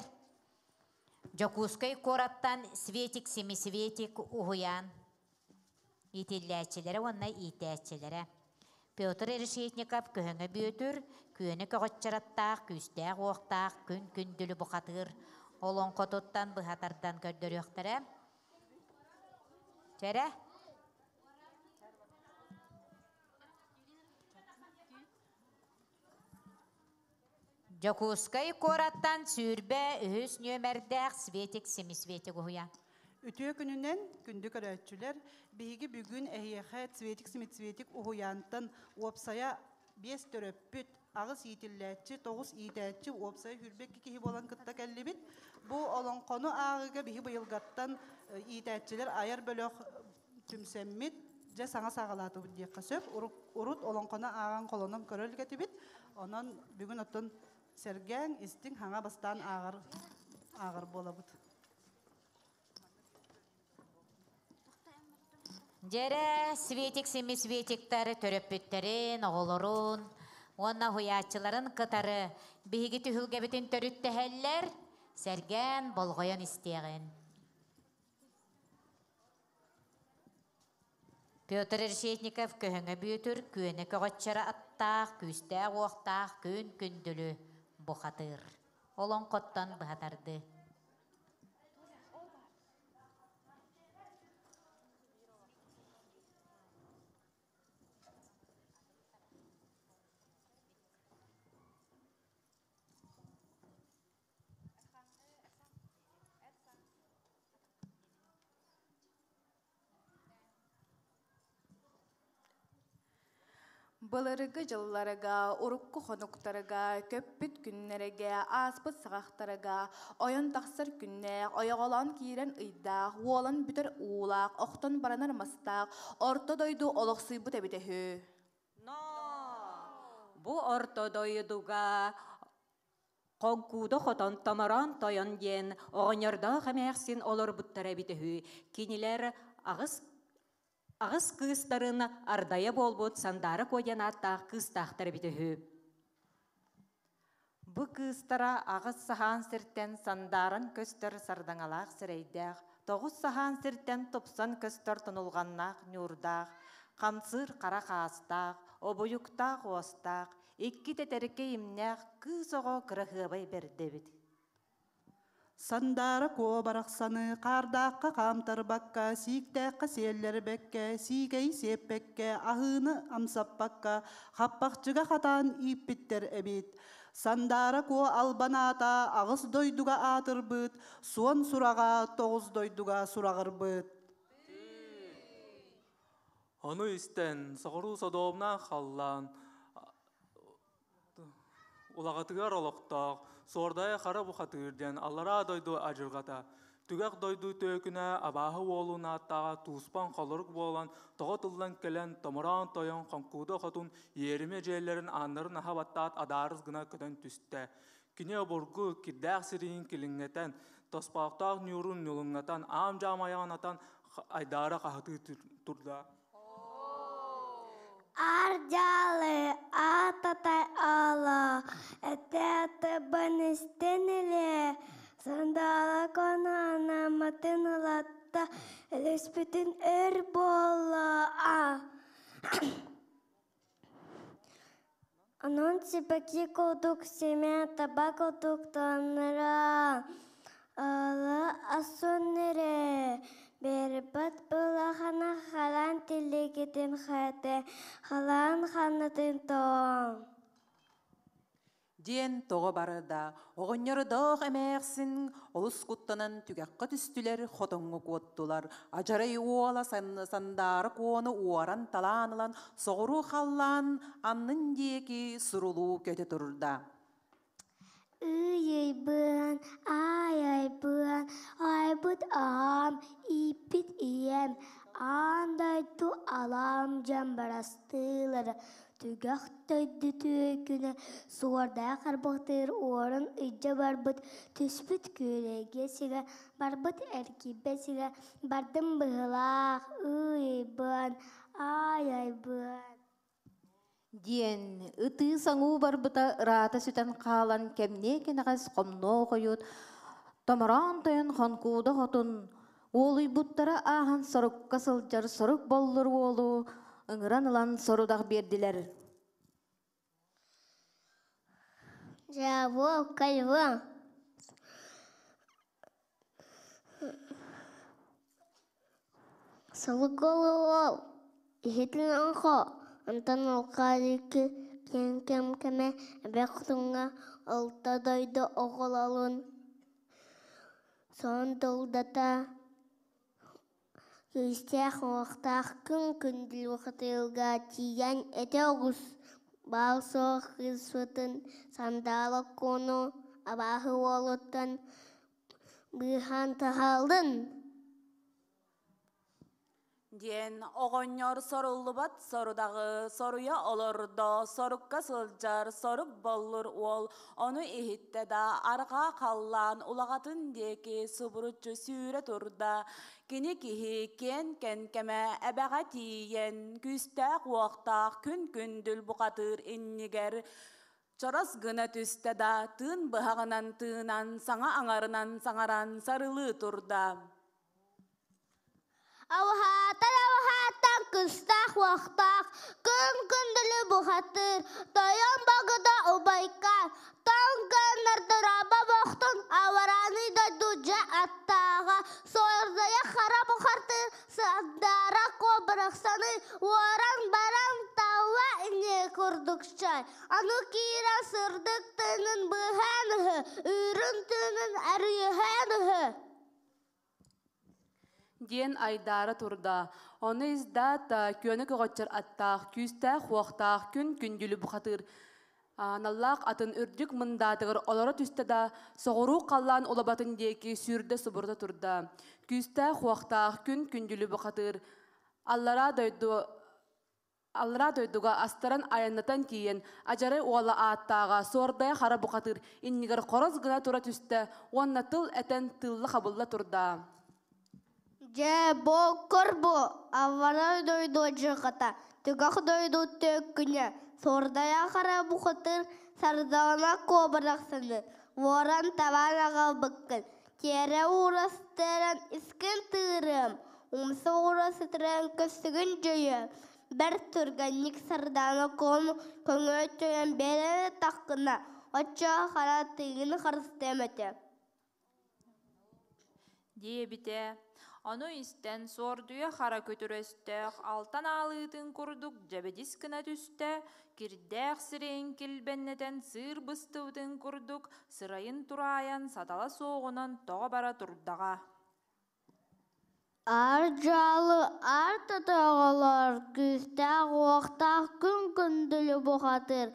Дьокуускай куораттан Светик Семисветик уһуйаан иитиллээччилэрэ уонна иитээччилэрэ Петр Решетников Көһөҥө Бүөтүр күөнэ көҕөччөраттаах күүстээх-уохтаах күн күндүлү бухатыыр олоҥхотуттан быһа тардан көрдөрүөхтэрэ. Чэрэ? Дьокуускай куораттан 23 нүөмэрдээх Светик Семисветик уһуйаан. Үтүө күнүнэн, күндү көрөөччүлэр, биһиги бүгүн эһиэхэ Цветик Семицветик уһуйаантан уопсайа биэс төрөппүт, аҕыс иитиллээччи, тоҕус иитээччи, уопсайа 22 киһи буолан кытта кэллибит. Бу олоҥхону ааҕыыга биһи быйылгаттан иитээччилэр айар бөлөх түмсэммит, дьэ саҥа саҕалаатыбыт диэххэ сөп. Урут олоҥхону ааҕан холонон көрө илик Онон бүгүн оттон сэргээҥ, истиҥ, хаҥа бастаан ааҕар ааҕар буолабыт. Дьэрэ, Светик Семисветиктар төрөппүттэрин, оҕолорун уонна уһуйааччыларын кытары биһиги түһүлгэбитин төрүттэһэллэр, сэргээн, болҕойон истиэҕин. Петр Решетников Көһөҥө Бүөтүр күөнэ көҕөччөрө аттаах, күүстээх-уохтаах күн күндүлү бухатыыр. Олоҥхоттон быһа тардыы. Былыргы дьылларга, урукку хонуктарга, көппүт күннэргэ, ааспыт саҕахтарга, ойон тахсар күннээх, ойоҕолоон киирэн ыйдаах, уолан бүтэр уулаах, охтон баранар мастаах, орто дойду олохсуйбут эбитэ үһү. Бу орто дойдуга Хоҥкууда хотон томороон тойон диэн оҕонньордоох эмээхсин олорбуттара эбитэ үһү. Кинилэр аҕыс аҕыс кыыстарын ардайа буолбут Сандаара Куо диэн ааттаах кыыстаахтар эбитэ үһү. Бу кыыстара аҕыс саһаан сиртэн сандааран көстөр сардаҥалаах сирэйдээх, тоҕус саһаан сиртэн тупсан көстөр тунулҕаннаах ньуурдаах, хамсыыр хара хаастаах, обуйуктаах уостаах, Икки тэтэркэй имнээх кыыс оҕо кыраһыабай бэрдэ эбит. Сандаара куо барахсаны хаардаахха хаамтарбакка, сииктээххэ сиэллэрбэккэ, сиикэйи сиэппэккэ, аһыыны амсаппакка, хаппахчыга хатаан ииппиттэр эбит. Сандаара куо албан аата аҕыс дойдуга аатырбыт, суон сураҕа тоҕус дойдуга сураҕырбыт. Ону истэн, соҕуруу содуомнаах халлаан улаҕатыгар олохтоох Суордайа Хара Бухатыыр диэн аллараа дойду адьырҕата, түгэх дойду түөкүнэ абааһы уолун ааттааҕа тууспан холорук буолан тоҕо тыллан кэлэн томороон тойон Хоҥкууда хотун иэримэ дьиэлэрин ааннарын аһа баттаат адаарыс гына көтөн түстэ. Кини обургу кирдээх сириин килиҥнэтэн, тоспоохтоох ньуурун ньулуҥнатан, аам-дьаам айаҕын атан айдаара хаһытыы турда. Ардьаалы аататай аала, этэ-атыбын истэн илэ, сандала конаанаммытын ылатта, өлүспүтүн өр буолла. Онон сибэкки курдук симэ таба курдук таҥнара ыала асын эрэ биэрбэт былахана халаан тилигитин хэтэ халаан ханнатын тоҥ Диэн тоҕо барда, оҕонньордоох эмээхсин олус куттанан түгэххэ түстүлэр, хотоҥҥо куоттулар. Адьарай уола сандаара куону уоран талаан ылан, соҕуруу халлаан аннын диэки сурулуу көтө турда. Ыйыйбын, аайайбын, айбыт аҕам, ииппит ийэм, аан дойду алаам дьон барастыылара Түгэх дойду түөкүнэ суордаах арбахтыыр уоран илдьэ барбыт, түспүт күөрэйгэ сигэ, барбыт эргийбэт сигэ, бардым быһыылаах, ыйбын, аайайбын Диэн ытыы-саҥуу барбыта ыраата сүтэн хаалан кэмниэ кэнэҕэс хомнуо хойут томороон тойон Хонкууда хотун Уолуйбуттара ааһан сорукка сылдьар сорук боллур уолу ыҥыран ылан сорудах биэрдилэр. Дьаабы кайва. Сылыколуол иһитин оҥхо, онтон алкаалики киэҥ кэм кэмэ эбэх хотуҥҥа алта дойду оҕололун Сонун тылдата күүстээх уҥуохтаах күн күндүл хатыылга тиийэн этэ оҕус, баал-суох кыыспытын сандала куону абааһы уолуттан быыһаан таһаалын Диэн оҕонньор соруллубат сорудаҕы соруйа олордо, сорукка сылдьар сорук боллур уол ону иһиттэ да арҕаа халлаан улаҕатын диэки субуруччу сүүрэ турда. Кини киһи киэн кэнкэмэ эбэҕэ тиийэн, күүстээх-уохтаах күн күндүл бухатыыр иннигэр чорос гына түстэ да тыын быһаҕынан тыынан, саҥа аҥарынан саҥаран сарылыы турда. Аваһаатар аваһааттан кыстаах-уохтаах, күн күндүлү бухатыыр, тойон богута убайкаан, тоҥ гыннардыраба бохтун аварааны дойду дьэ аттааҕа, суордайа хара бухартыыр, сандаара куобарахсаны уоран баран талла ини курдукчай, аны киирэн сырдык тыынын быыһаан үһү, үрүҥ тыынын арыйыһаан үһү. Диэн айдаара турда. Ону издаат күөнэ көҕөччөр аттаах, күүстээх-уохтаах күн күндүлү бухатыыр аналлаах атын үрдүк мындаатыгар олоро түстэ да, соҕуруу халлаан улабатын диэки сүүрдэ субурута турда. Күүстээх-уохтаах күн күндүлү бухатыыр аллараа дойду Аллараа дойдуга астаран айаннатан тиийэн, Адьарай уола ааттааҕа Суордайа Хара бухатыыр иннигэр хорос гына тура түстэ уонна тыл этэн тыылла-хабылла турда. Дьэ, боккор бу, аллараа дойду дьылҕата, түгэх дойду төккүнэ, Суордайа Хара бухатыыр сардаҥа куобарахсаны уоран табан аҕалбыккын, тиэрэ уурастыыран искин тыырыам, умса уура сытыран көссүгүн дьөйүөм, бэрт түргэнник Сардаана куом көҥөөччүйэн биэрэн таххына, оччоҕо хара тыыгын харыстыам этэ Диэбитэ. Ону истэн Суордуйа хара күтүр өстөөх алтан аалыытын курдук дьэбидис гына түстэ, кирдээх сирэйин килбэннэтэн сыыр быстыбытын курдук сырайын тураайан сатала суоҕунан тоҕо бара турдаҕа. Ар дьаалы ар тотоҕолор күүстээх-уохтаах күн күндүлү бухатыыр,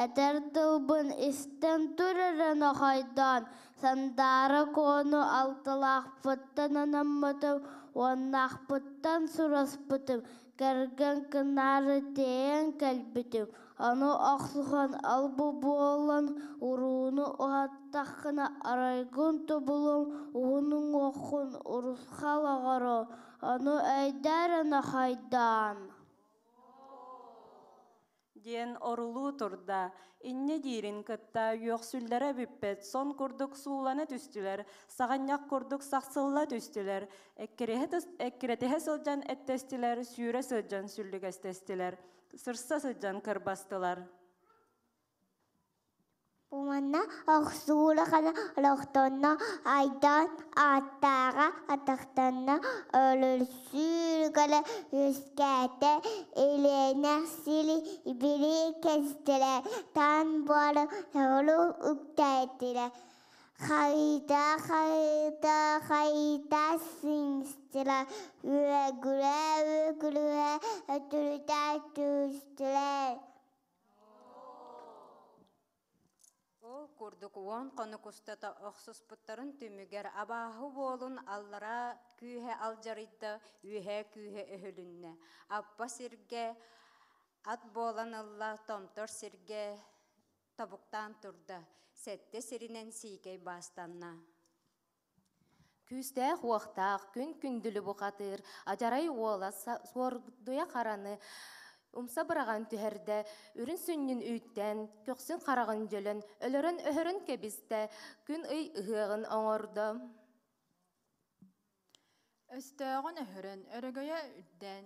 этэр тылбын истэн тур эрэ нохойдоон, Сандаара Куону алталаахпыттан анаммытым, уоннаахпыттан сураспытым, кэргэн гынаары тиэйэн кэлбитим, ону охсуһан ол-бу буолан урууну уһаттаххына арайгын тобулуом, уһун уҥуоххун урусхал оҕоруо, ону өйдөө эрэ нохойдоон Диэн орулуу турда. Инньэ диирин кытта үөхсүллэрэ бүппэт сон курдук суулана түстүлэр, саҕынньах курдук сахсылла түстүлэр, эккирэтиһэ сылдьан эттэстилэр, сүүрэ сылдьан сүллүгэстэстилэр, сырса сылдьан кырбастылар. Уонна охсуулахана олохтонно айдаан ааттааҕа атахтанна өлөрсүүрүкэлэ үөскээтэ илиэнэх сири ибили кэстилэр таан буолан тоҕолуу үктээтилэр хайыта хайыта хайыта сиҥстилэр үөгүлэ үөгүлэ өтүрүтэ түстүлэр. Ол курдук уон хонук устата охсуспуттарын түмүгэр абааһы уолун аллараа күүһэ алдьарыйда, үөһээ күүһэ өһүлүннэ. Аппа сиргэ ат буолан ылла, томтор сиргэ тобуктаан турда, сэттэ сиринэн сиикэй баастанна. Күүстээх-уохтаах, күн күндүлү бухатыыр, адьарай уола суордуйа хараны умса быраҕан түһэрдэ, үрүн сүнньүн үүттээн, көхсүн хараҕын дьөлөн, өлөрөн-өһөрөн кэбистэ, күн-ый ыһыаҕын оҥордо. Өстөөҕүн өһөрөн, өрөгөйө үрдээн,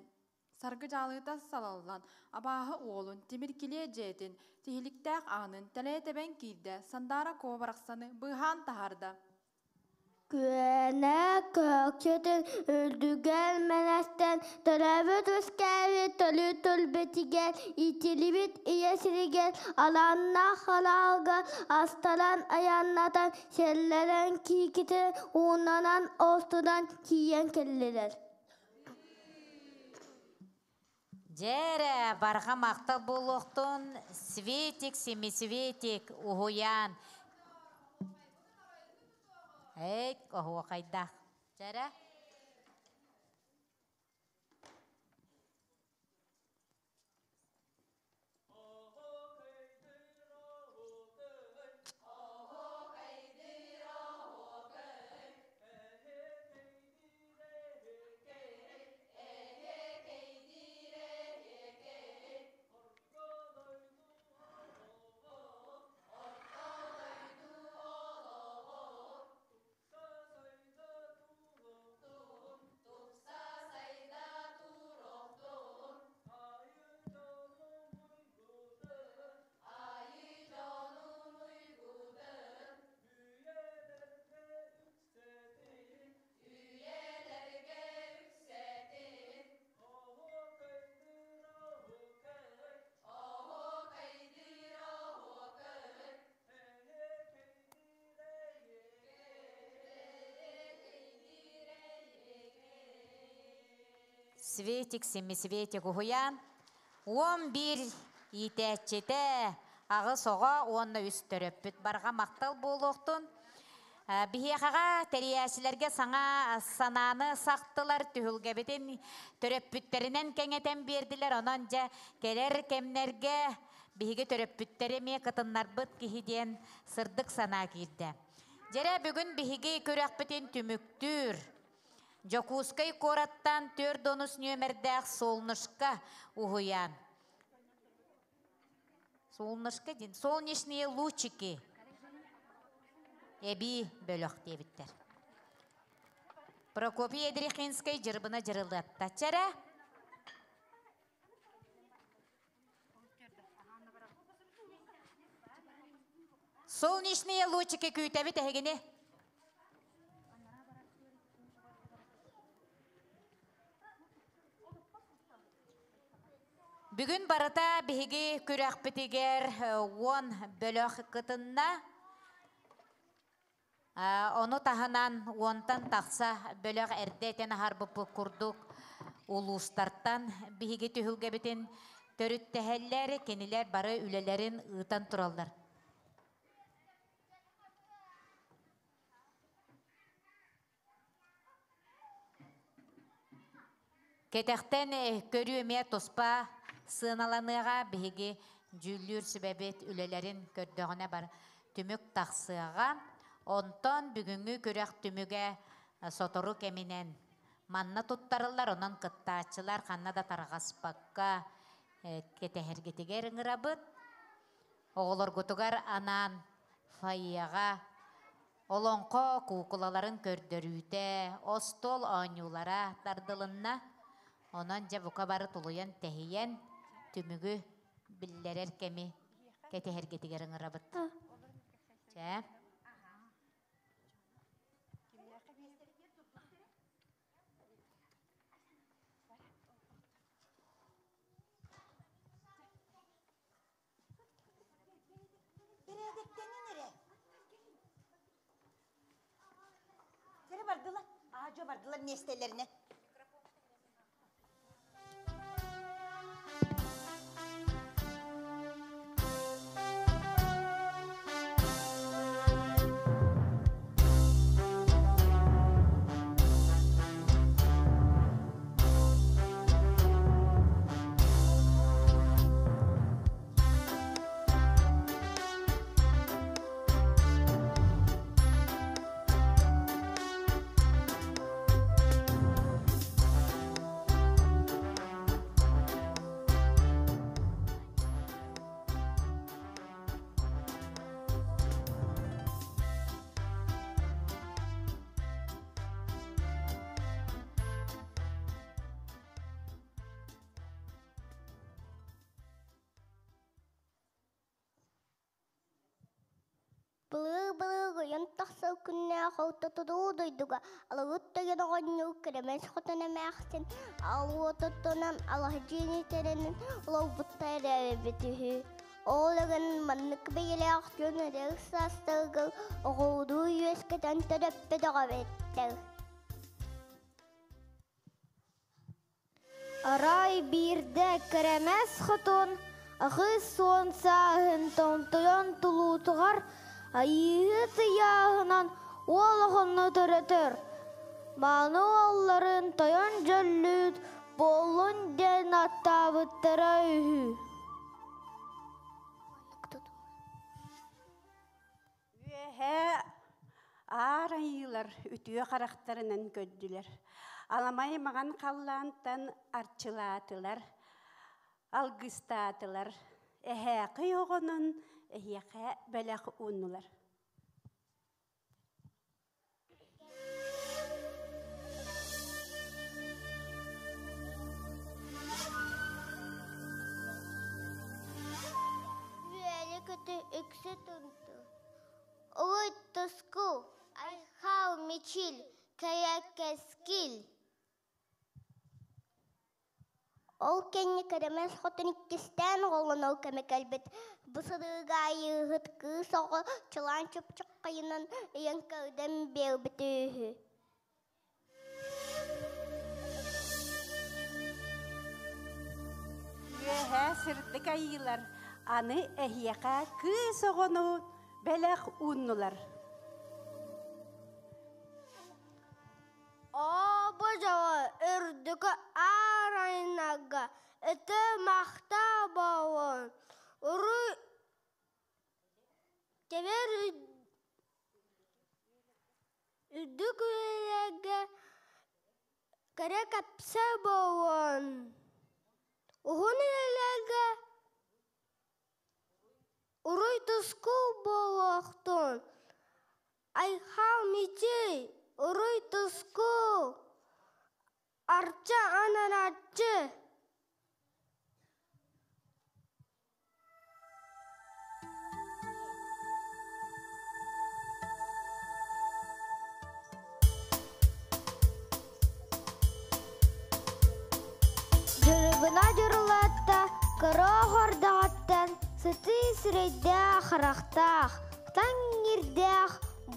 Саргы дьаалыта салаллан, абааһы уолун, тимир килиэ дьиэтин, тиһиликтээх аанын тэлэйэ тэбэн киирдэ, Сандаара Куо барахсаны быыһаан таһаарда. Күөнэ көкчөтүн үрдүгэр мэнэстэн төрөөбүт үөскээбит төлү төлбүтүгэр иитиллибит ийэ сиригэр алааннаах халаалга астаран айаннатан сэллэрэн киикитин уунанан оостунан тиийэн кэллилэр. Дьэ барҕа махтал буолуохтун Светик, Семисветик, уһуйаан. Эй, оһуохайдаах. Дьэрэ. Светик, семисветик уһуйаан. 11 иитээччитэ, аҕыс оҕо уонна үс төрөппүт барҕа махтал буолуохтун. Биһиэхэҕэ тэрийээччилэргэ саҥа санааны сахтылар, түһүлгэбитин төрөппүттэринэн кэҥэтэн биэрдилэр. Онон дьэ кэлэр кэмнэргэ биһиги төрөппүттэри эмиэ кытыннарбыт киһи диэн сырдык санаа киирдэ. Дьэрэ бүгүн биһиги күрэхпитин түмүктүүр Дьокуускай куораттан 4 нүөмэрдээх Солнышко уһуйаан. Солнышко диэн солнечные лучики эбии бөлөх диэбиттэр. Прокопий Ядрихинскай дьырбына дьырылыатта. Чэрэ. Солнечные лучики күүтэбит эһигини. Бүгүн барыта биһиги күрэхпитигэр уон бөлөх кытынна. Ону таһынан уонтан тахса бөлөх эрдэ этэн аһарбыппыт курдук улуустартан биһиги түһүлгэбитин төрүттэһэллэр, кинилэр бары үлэлэрин ыытан тураллар. Кэтэхтэн көрүү эмиэ туспа сыаналаныаҕа, биһиги дьүүллүүр сүбэбит үлэлэрин көрдөҕүнэ бар түмүк тахсыаҕа. Онтон бүгүҥҥү күрэх түмүгэ сотору кэминэн манна туттарыллар, онон кыттааччылар ханна да тарҕаспакка кэтэһэргитигэр ыҥырабыт. Оҕолоргутугар анаан фойеҕа олоҥхо куукулаларын көрдөрүүтэ, остуол оонньуулара тардылынна. Онон дьэ бука бары тулуйан-тэһийэн түмүгү биллэрэр кэми кэтэһэргитигэр ыҥырабыт. Чэ. Бэрээдэктэнин эрэ. Кэрэ бардылар, аадьо бардылар миэстэлэринэ. Былыы-былыы ойон тахсар күннээх ортотудуу дойдуга алыбыт тойон оҕонньор кэрэмэс хотон эмээхсин алуотуттунан алаһдьыын итэринэн олорбуттар эбит үһү. Ол эрэн маннык бэйэлээх дьон эдэр саастарыгар оҕолору үөскэтэн төрөппөтөх эбиттэр. Арай биирдэ кэрэмэс хотун 80 сааһын томтойон тулуутугар Айыыһыт ыйааһынан уол оҕону төрөтөр. Мааны уолларын тойон дьөллүүт буоллун диэн ааттаабыттара үһү. Үөһээ аар айыылар үтүө харахтарынан көрдүлэр. Аламай маҕан халлаантан арчылаатылар, алгыстаатылар. Эһээхий оҕонон эһиэхэ бэлэх ууннулар. Үөрэ-көтө үксэ тунту. Уруй туску, айхал мичил, кэрэ кэскил. Ол кэннэ кэрэмэс хотун иккистээн оҕолонор кэмэ кэлбит. Бу сырыыга айыыһыт кыыс оҕо чылаан чыпчаххайынан ыйан көрдөн биэрбитэ үһү. Үөһээ сырдык айыылар аны эһиэхэ кыыс оҕону бэлэх ууннулар. Оо, бу дьоҕо үрдүкү аар айнага ити махтаа буолуон уруй тэбэр үрдүк үйэлэргэ кэрэ кэпсэ буолуон уһун үйэлэргэ уруй тускул буолуохтун айхал мичий уруй тускул арчы анарааччы Дьырыбына дьырылатта, кыра хордаҕыттан сытыы сирэйдээх харахтаах, таҥ ирдээх,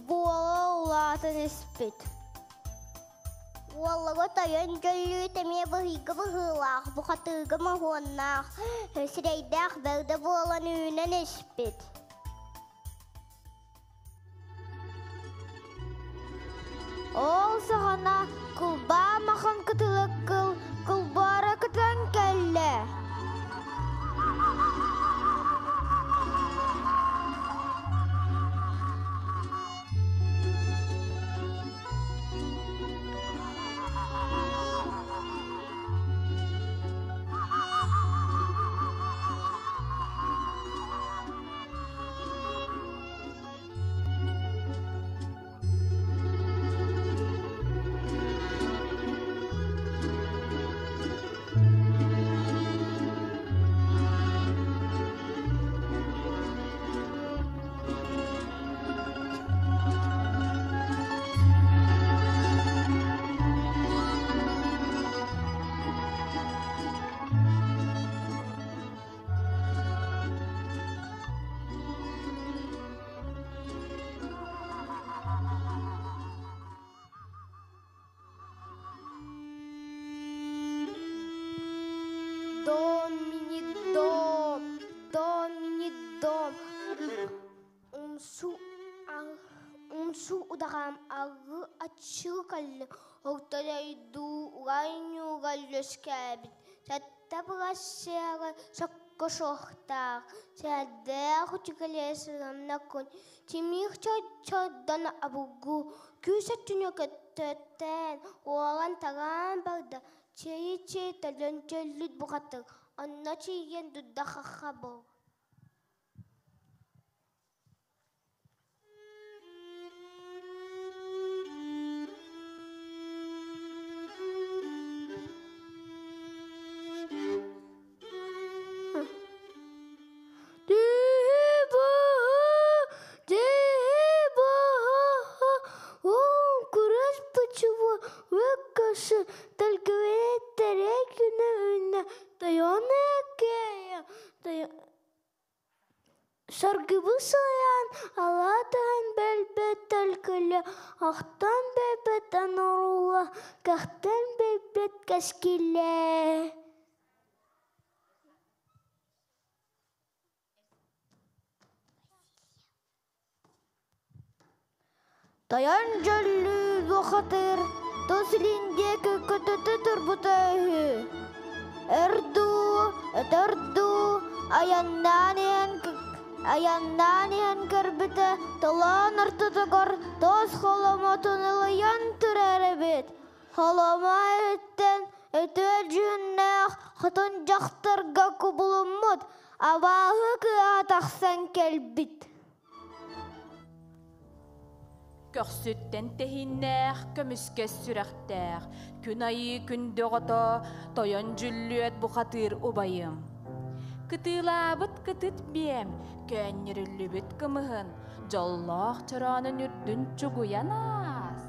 буола улаатан испит. Уоллага тойон дьөллүүт эмиэ быһыйга быһыылаах, бухатыыга моһуоннаах, сирэйдээх бэрдэ буолан үүнэн испит. Ол саҕана кулбаа махан кытылык кыл кулбаара кытан кэллэ. Дом мини дом, дом мини дом. Умсу умсу удаҕам агы аччыы кэллэ, ортодойдуу угайньууга үөскээбит, сэттэ бырасыага сокко суохтаах, сэрдээх үчүгэлиэ сыламнаккын, тимир чоччордон обургу, күүс өттүнү көттөттөөн, уоран-тараан барда, чэйи-чэй төлөн чөллүт бухатыр, онно тиийэн дурда-хахха буол. Саргыбы сылайан, алаатаһан бэлбэт төлкөлө, ахтан бэйбэт анорула, кэхтэн бэйбэт кэскилэ. Тойон дьөллүү бухатыыр тус илин диэки көтүтэ турбута үһү. Өр дуу, өтөр дуу айаннаан иһэн айаннаан иһэн көрбүтэ толоон ортотугар туос холомотун ылыйан турар эбит. Холомо иһиттэн үтүө дьүһүннээх хотун дьахтарга кубулуммут, абааһы кыыһа тахсан кэлбит. Көхсүттэн тэһииннээх, көмүскэс сүрэхтээх, күн айыы күндү оҕото, тойон дьүллүөт бухатыыр убайым. Кытыылаабыт кытыт биэм, көөнньөрүллүбүт кымыһын, дьоллоох чороонун үрдүн чугуйан аас.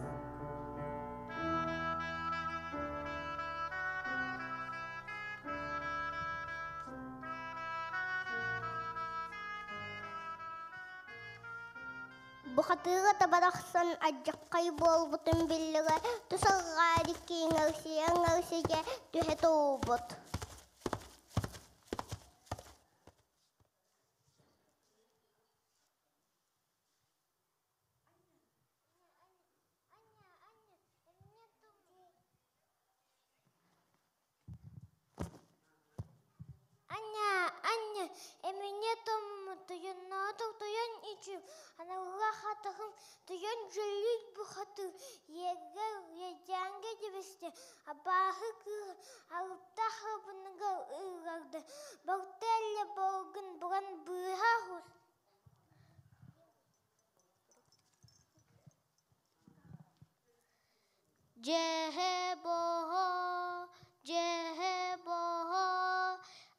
Бухатыыга табарахсан алдьархай буолбутун биллэрэ тус арҕаа диэки иҥэрсийэ-иҥэрсийэ түһэ турбут. Аня, Аня, эмине томмутуйуннаатык тойон ичим, аналга хатыхым тойон дьөллүүт бухатыы, иэгэр иэдьээнгэ дибисте, абааһы кыыһы алыптаах хабыныга ыырарды, балта эллэ болгун буран быыһа хус. Дьэһэ-боһо, дьэһэ-боһо,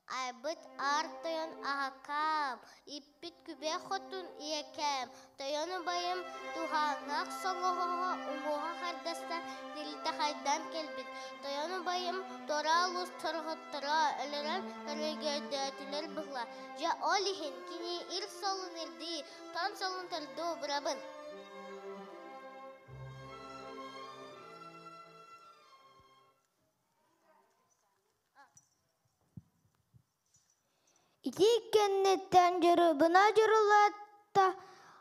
айбыт аар тойон аһакаам, иппит күбэх хотун ийэкээм, тойон убайым туһааннаах соҥоһоҕо уҥуоҕа хардаста тиритэ хайдан кэлбит, тойон убайым туора олус торҕотторо өлөрөн өрөгөйдөөтүлэр быһыла. Дьэ ол иһин кини ир солун ирдии, тон солун төрдүү бырабын. кэнниттэн дьырыбына дьырылатта,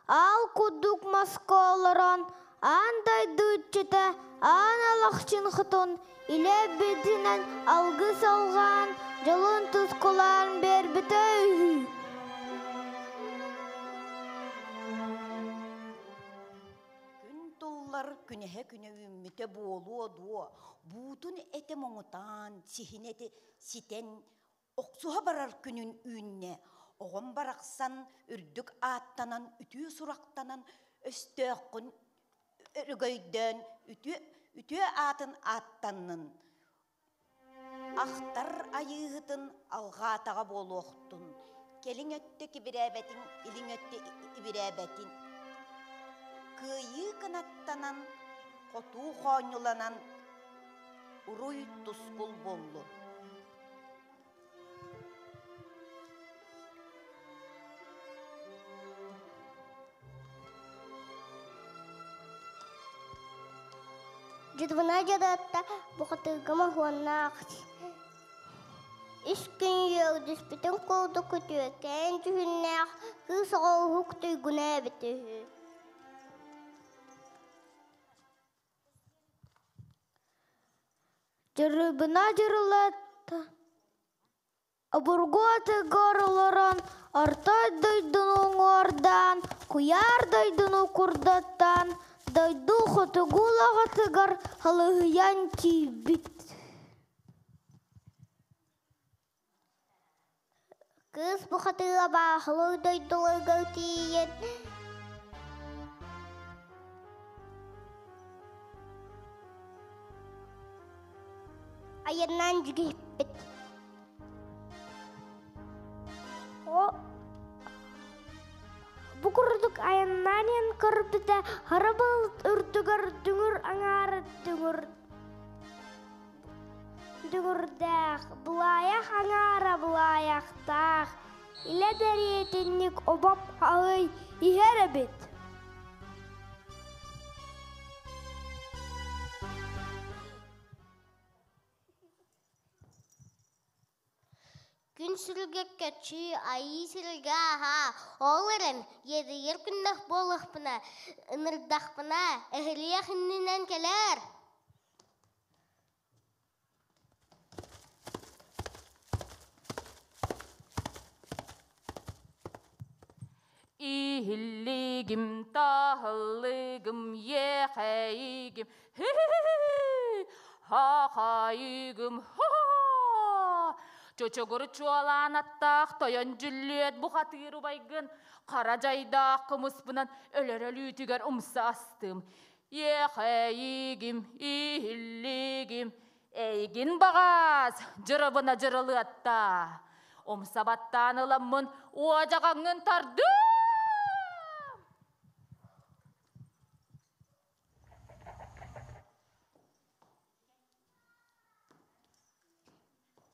аал курдук маска олорон, аан дойду иччитэ Аан Алахчын Хотун илэ битинэн алгыс алҕаан, дьолун тускулаан биэрбитэ үһү. Күн туллар күнэһэ күнэ үүммүтэ буолуо дуо, буутун этэ моҥутаан, сиһин эти ситэн, охсуһа барар күнүн үүннэ. Оҕом барахсан үрдүк ааттанан, үтүө сурахтанан, өстөөххүн өрөгөйдөөн, үтүө, үтүө аатын ааттаннын. Ахтар айыыһытын алҕаатаҕа буолуохтун. Кэлиҥ өттө кибирээбэтин, илиҥ өттө ибирээбэтин. Кыайыы кынаттанан, хотуу хоонньуланан, уруй тускул буоллун. Дьырбына дьарыатта бухатыырга моһуоннаах Үс күн үөгдүспүтүн курдук үтүөкээн дьүһүннээх кыыс оҕо уһук туйгуна эбит үһү. Дьырыбына дьырылатта Обургу атыгар олорон, орто дойдуну уҥуордаан, куйаар дойдуну курдаттаан, дойду хотугу улаҕатыгар халыһыйан тиийбит. Кыыс бухатыыра баахылыы дойдуларыгар тиийэн айаннаан дьигиһиппит. Бу курдук айаннаан иһэн көрбүтэ, хара былыт үрдүгэр дүҥүр аҥаара дүҥүр дүҥүрдээх, былаайах аҥаара былаайахтаах, илэ дэриэтинньик обоп аһый иһэр эбит. Күн сүрүгэ көччүй, айыы сиргэ аһаа, ол эрэн, иэдэйэр күннэх буоллахпына, ынырдахпына, эһэлиэх иннинэн кэлээр Иһиллигим, таһыллыгым, иэхэйигим, хи-хи-хи, хахайыгым, ха-ха! Чочугур чуолаан аттаах тойон дьүллүөт бухатыыр убайгын хара дьайдаах кымыспынан өлөр өлүүтүгэр умса астым. Иэхэйигим, иһиллигим, эйигин баҕас дьырыбына дьырылыатта. Умса баттаан ыламмын уодьаҕаҥҥын тардым!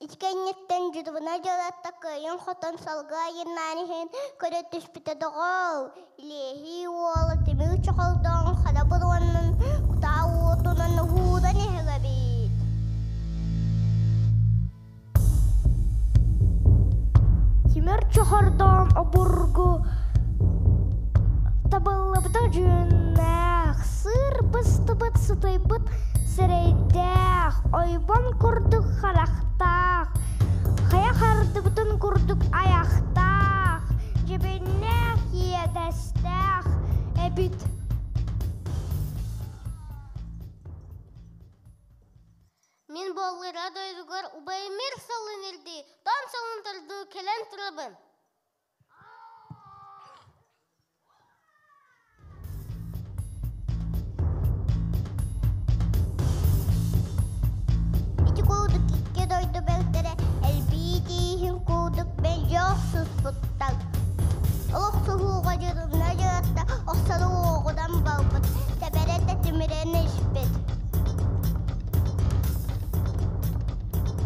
Ити кэнниттэн дьудубуна дьыалатта кыайан-хотон салгыы айаннаан иһэн көрө түспүтэ доҕоор, Илиэһий уола тимир чохолдоон хара буруонан кутаа уотунан уһууран иһэр эбит. Тимир чохордоон обургу табыллыбыта дьүһүннээх, сыыр быстыбыт сытыйбыт сирэйдээх, ойбон курдук харахтаах, хайа хардыбытын курдук айахтаах, дьэбиннээх иэдэстээх эбит. Мин буоллара дойдугар убайымир сылын ирдии, тоон сылын турдуу кэлэн турабын. Ити курдук икки дойду бэртэрэ элбии тииһин курдук мэлдьи охсуспуттар. Олохсуһууга дьырымна дьыратта охсору уоҕунан барбыт, тэбэрэ тэтимирэн испит.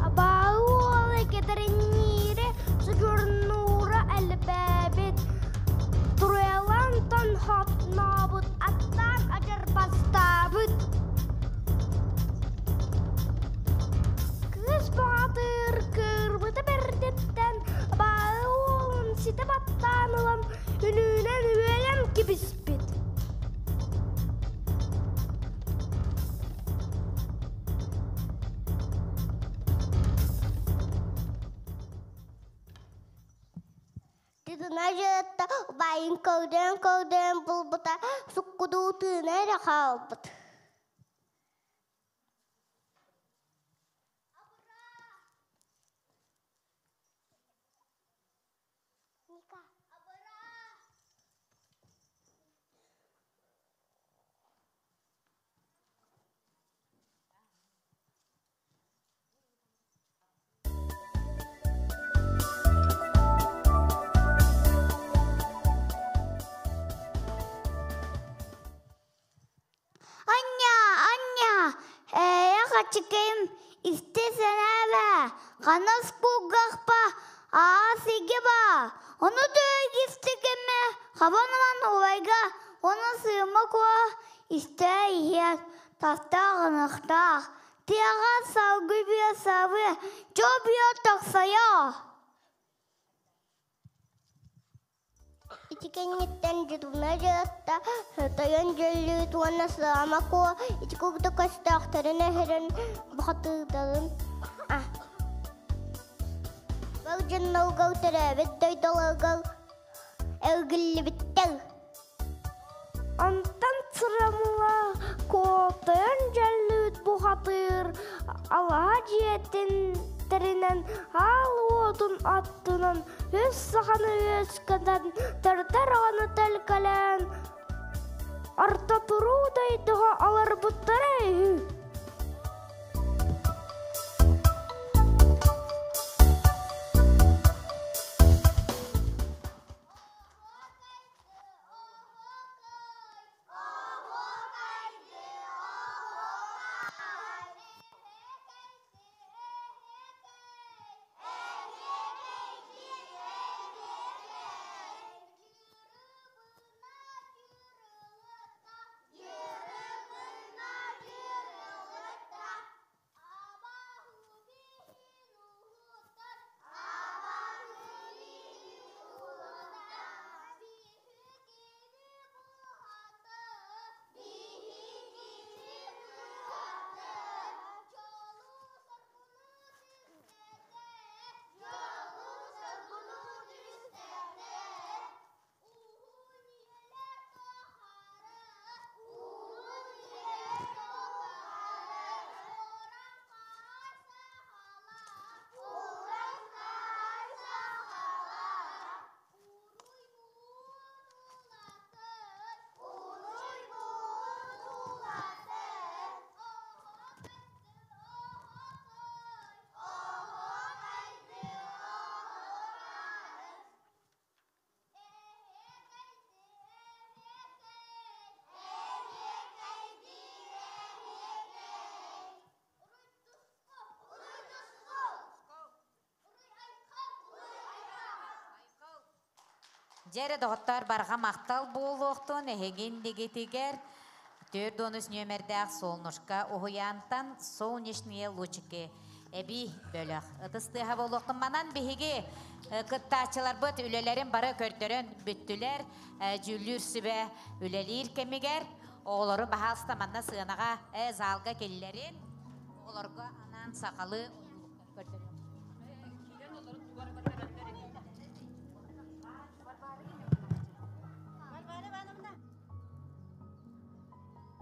Абааһы уола кэтэринниирэ содьорнуура элбээбит, туруйалаан хотнообут, аттаан адьырбастаабыт. Кыыс баҕатыыр кыырбыта бэрдиттэн абааһы уолун Баайын көрдөөн-көрдөөн булбута, суккудуу тыына эрэ хаалбыт. Анья, Анья, ээ хачыкайым истэ сэнээбэ, ханас кулгахпа, аас игэ ба, ону төйгистикэмэ, хабаныман убайга, оны сыыма куа, истэ иһиэр, тастаах ынахтаах, тыаҕа салгы бүө сабы, дьо бүө тахсайа. Ити кэнниттэн Дьудуна дьыатта тойон дьөллүүт уонна Сыама Куо ити курдук өстөөхтөрүн өһөрөн бухатыырдарын Бар дьонноргор төрөөбүт дойдуларгар эргиллибиттэр. Онтон Сырамыла Куо тойон дьөллүүт бухатыыр алаһа дьиэтин тэринэн аал уотун аттынан үс саханы үөскэтэн, төрдөр оҕону төлкөлөөн, орто туруу дойдуга олорбуттара үһү. Дьэ доҕоттоор барҕа махтал буолуохтун эһигин дигитигэр 4 нүөмэрдээх Солнышко уһуйаантан Солнечные лучики эбии бөлөх. Ытыс тыаһа буолуохтун манан биһиги кыттааччыларбыт үлэлэрин бары көрдөрөн бүттүлэр. Дьүүллүүр сүбэ үлэлиир кэмигэр оҕолору баһаалыста манна сыанаҕа залга киллэрин оҕолорго анаан сахалыы көрдөрүөм.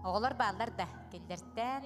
Оҕолор бааллар да киллэртэн.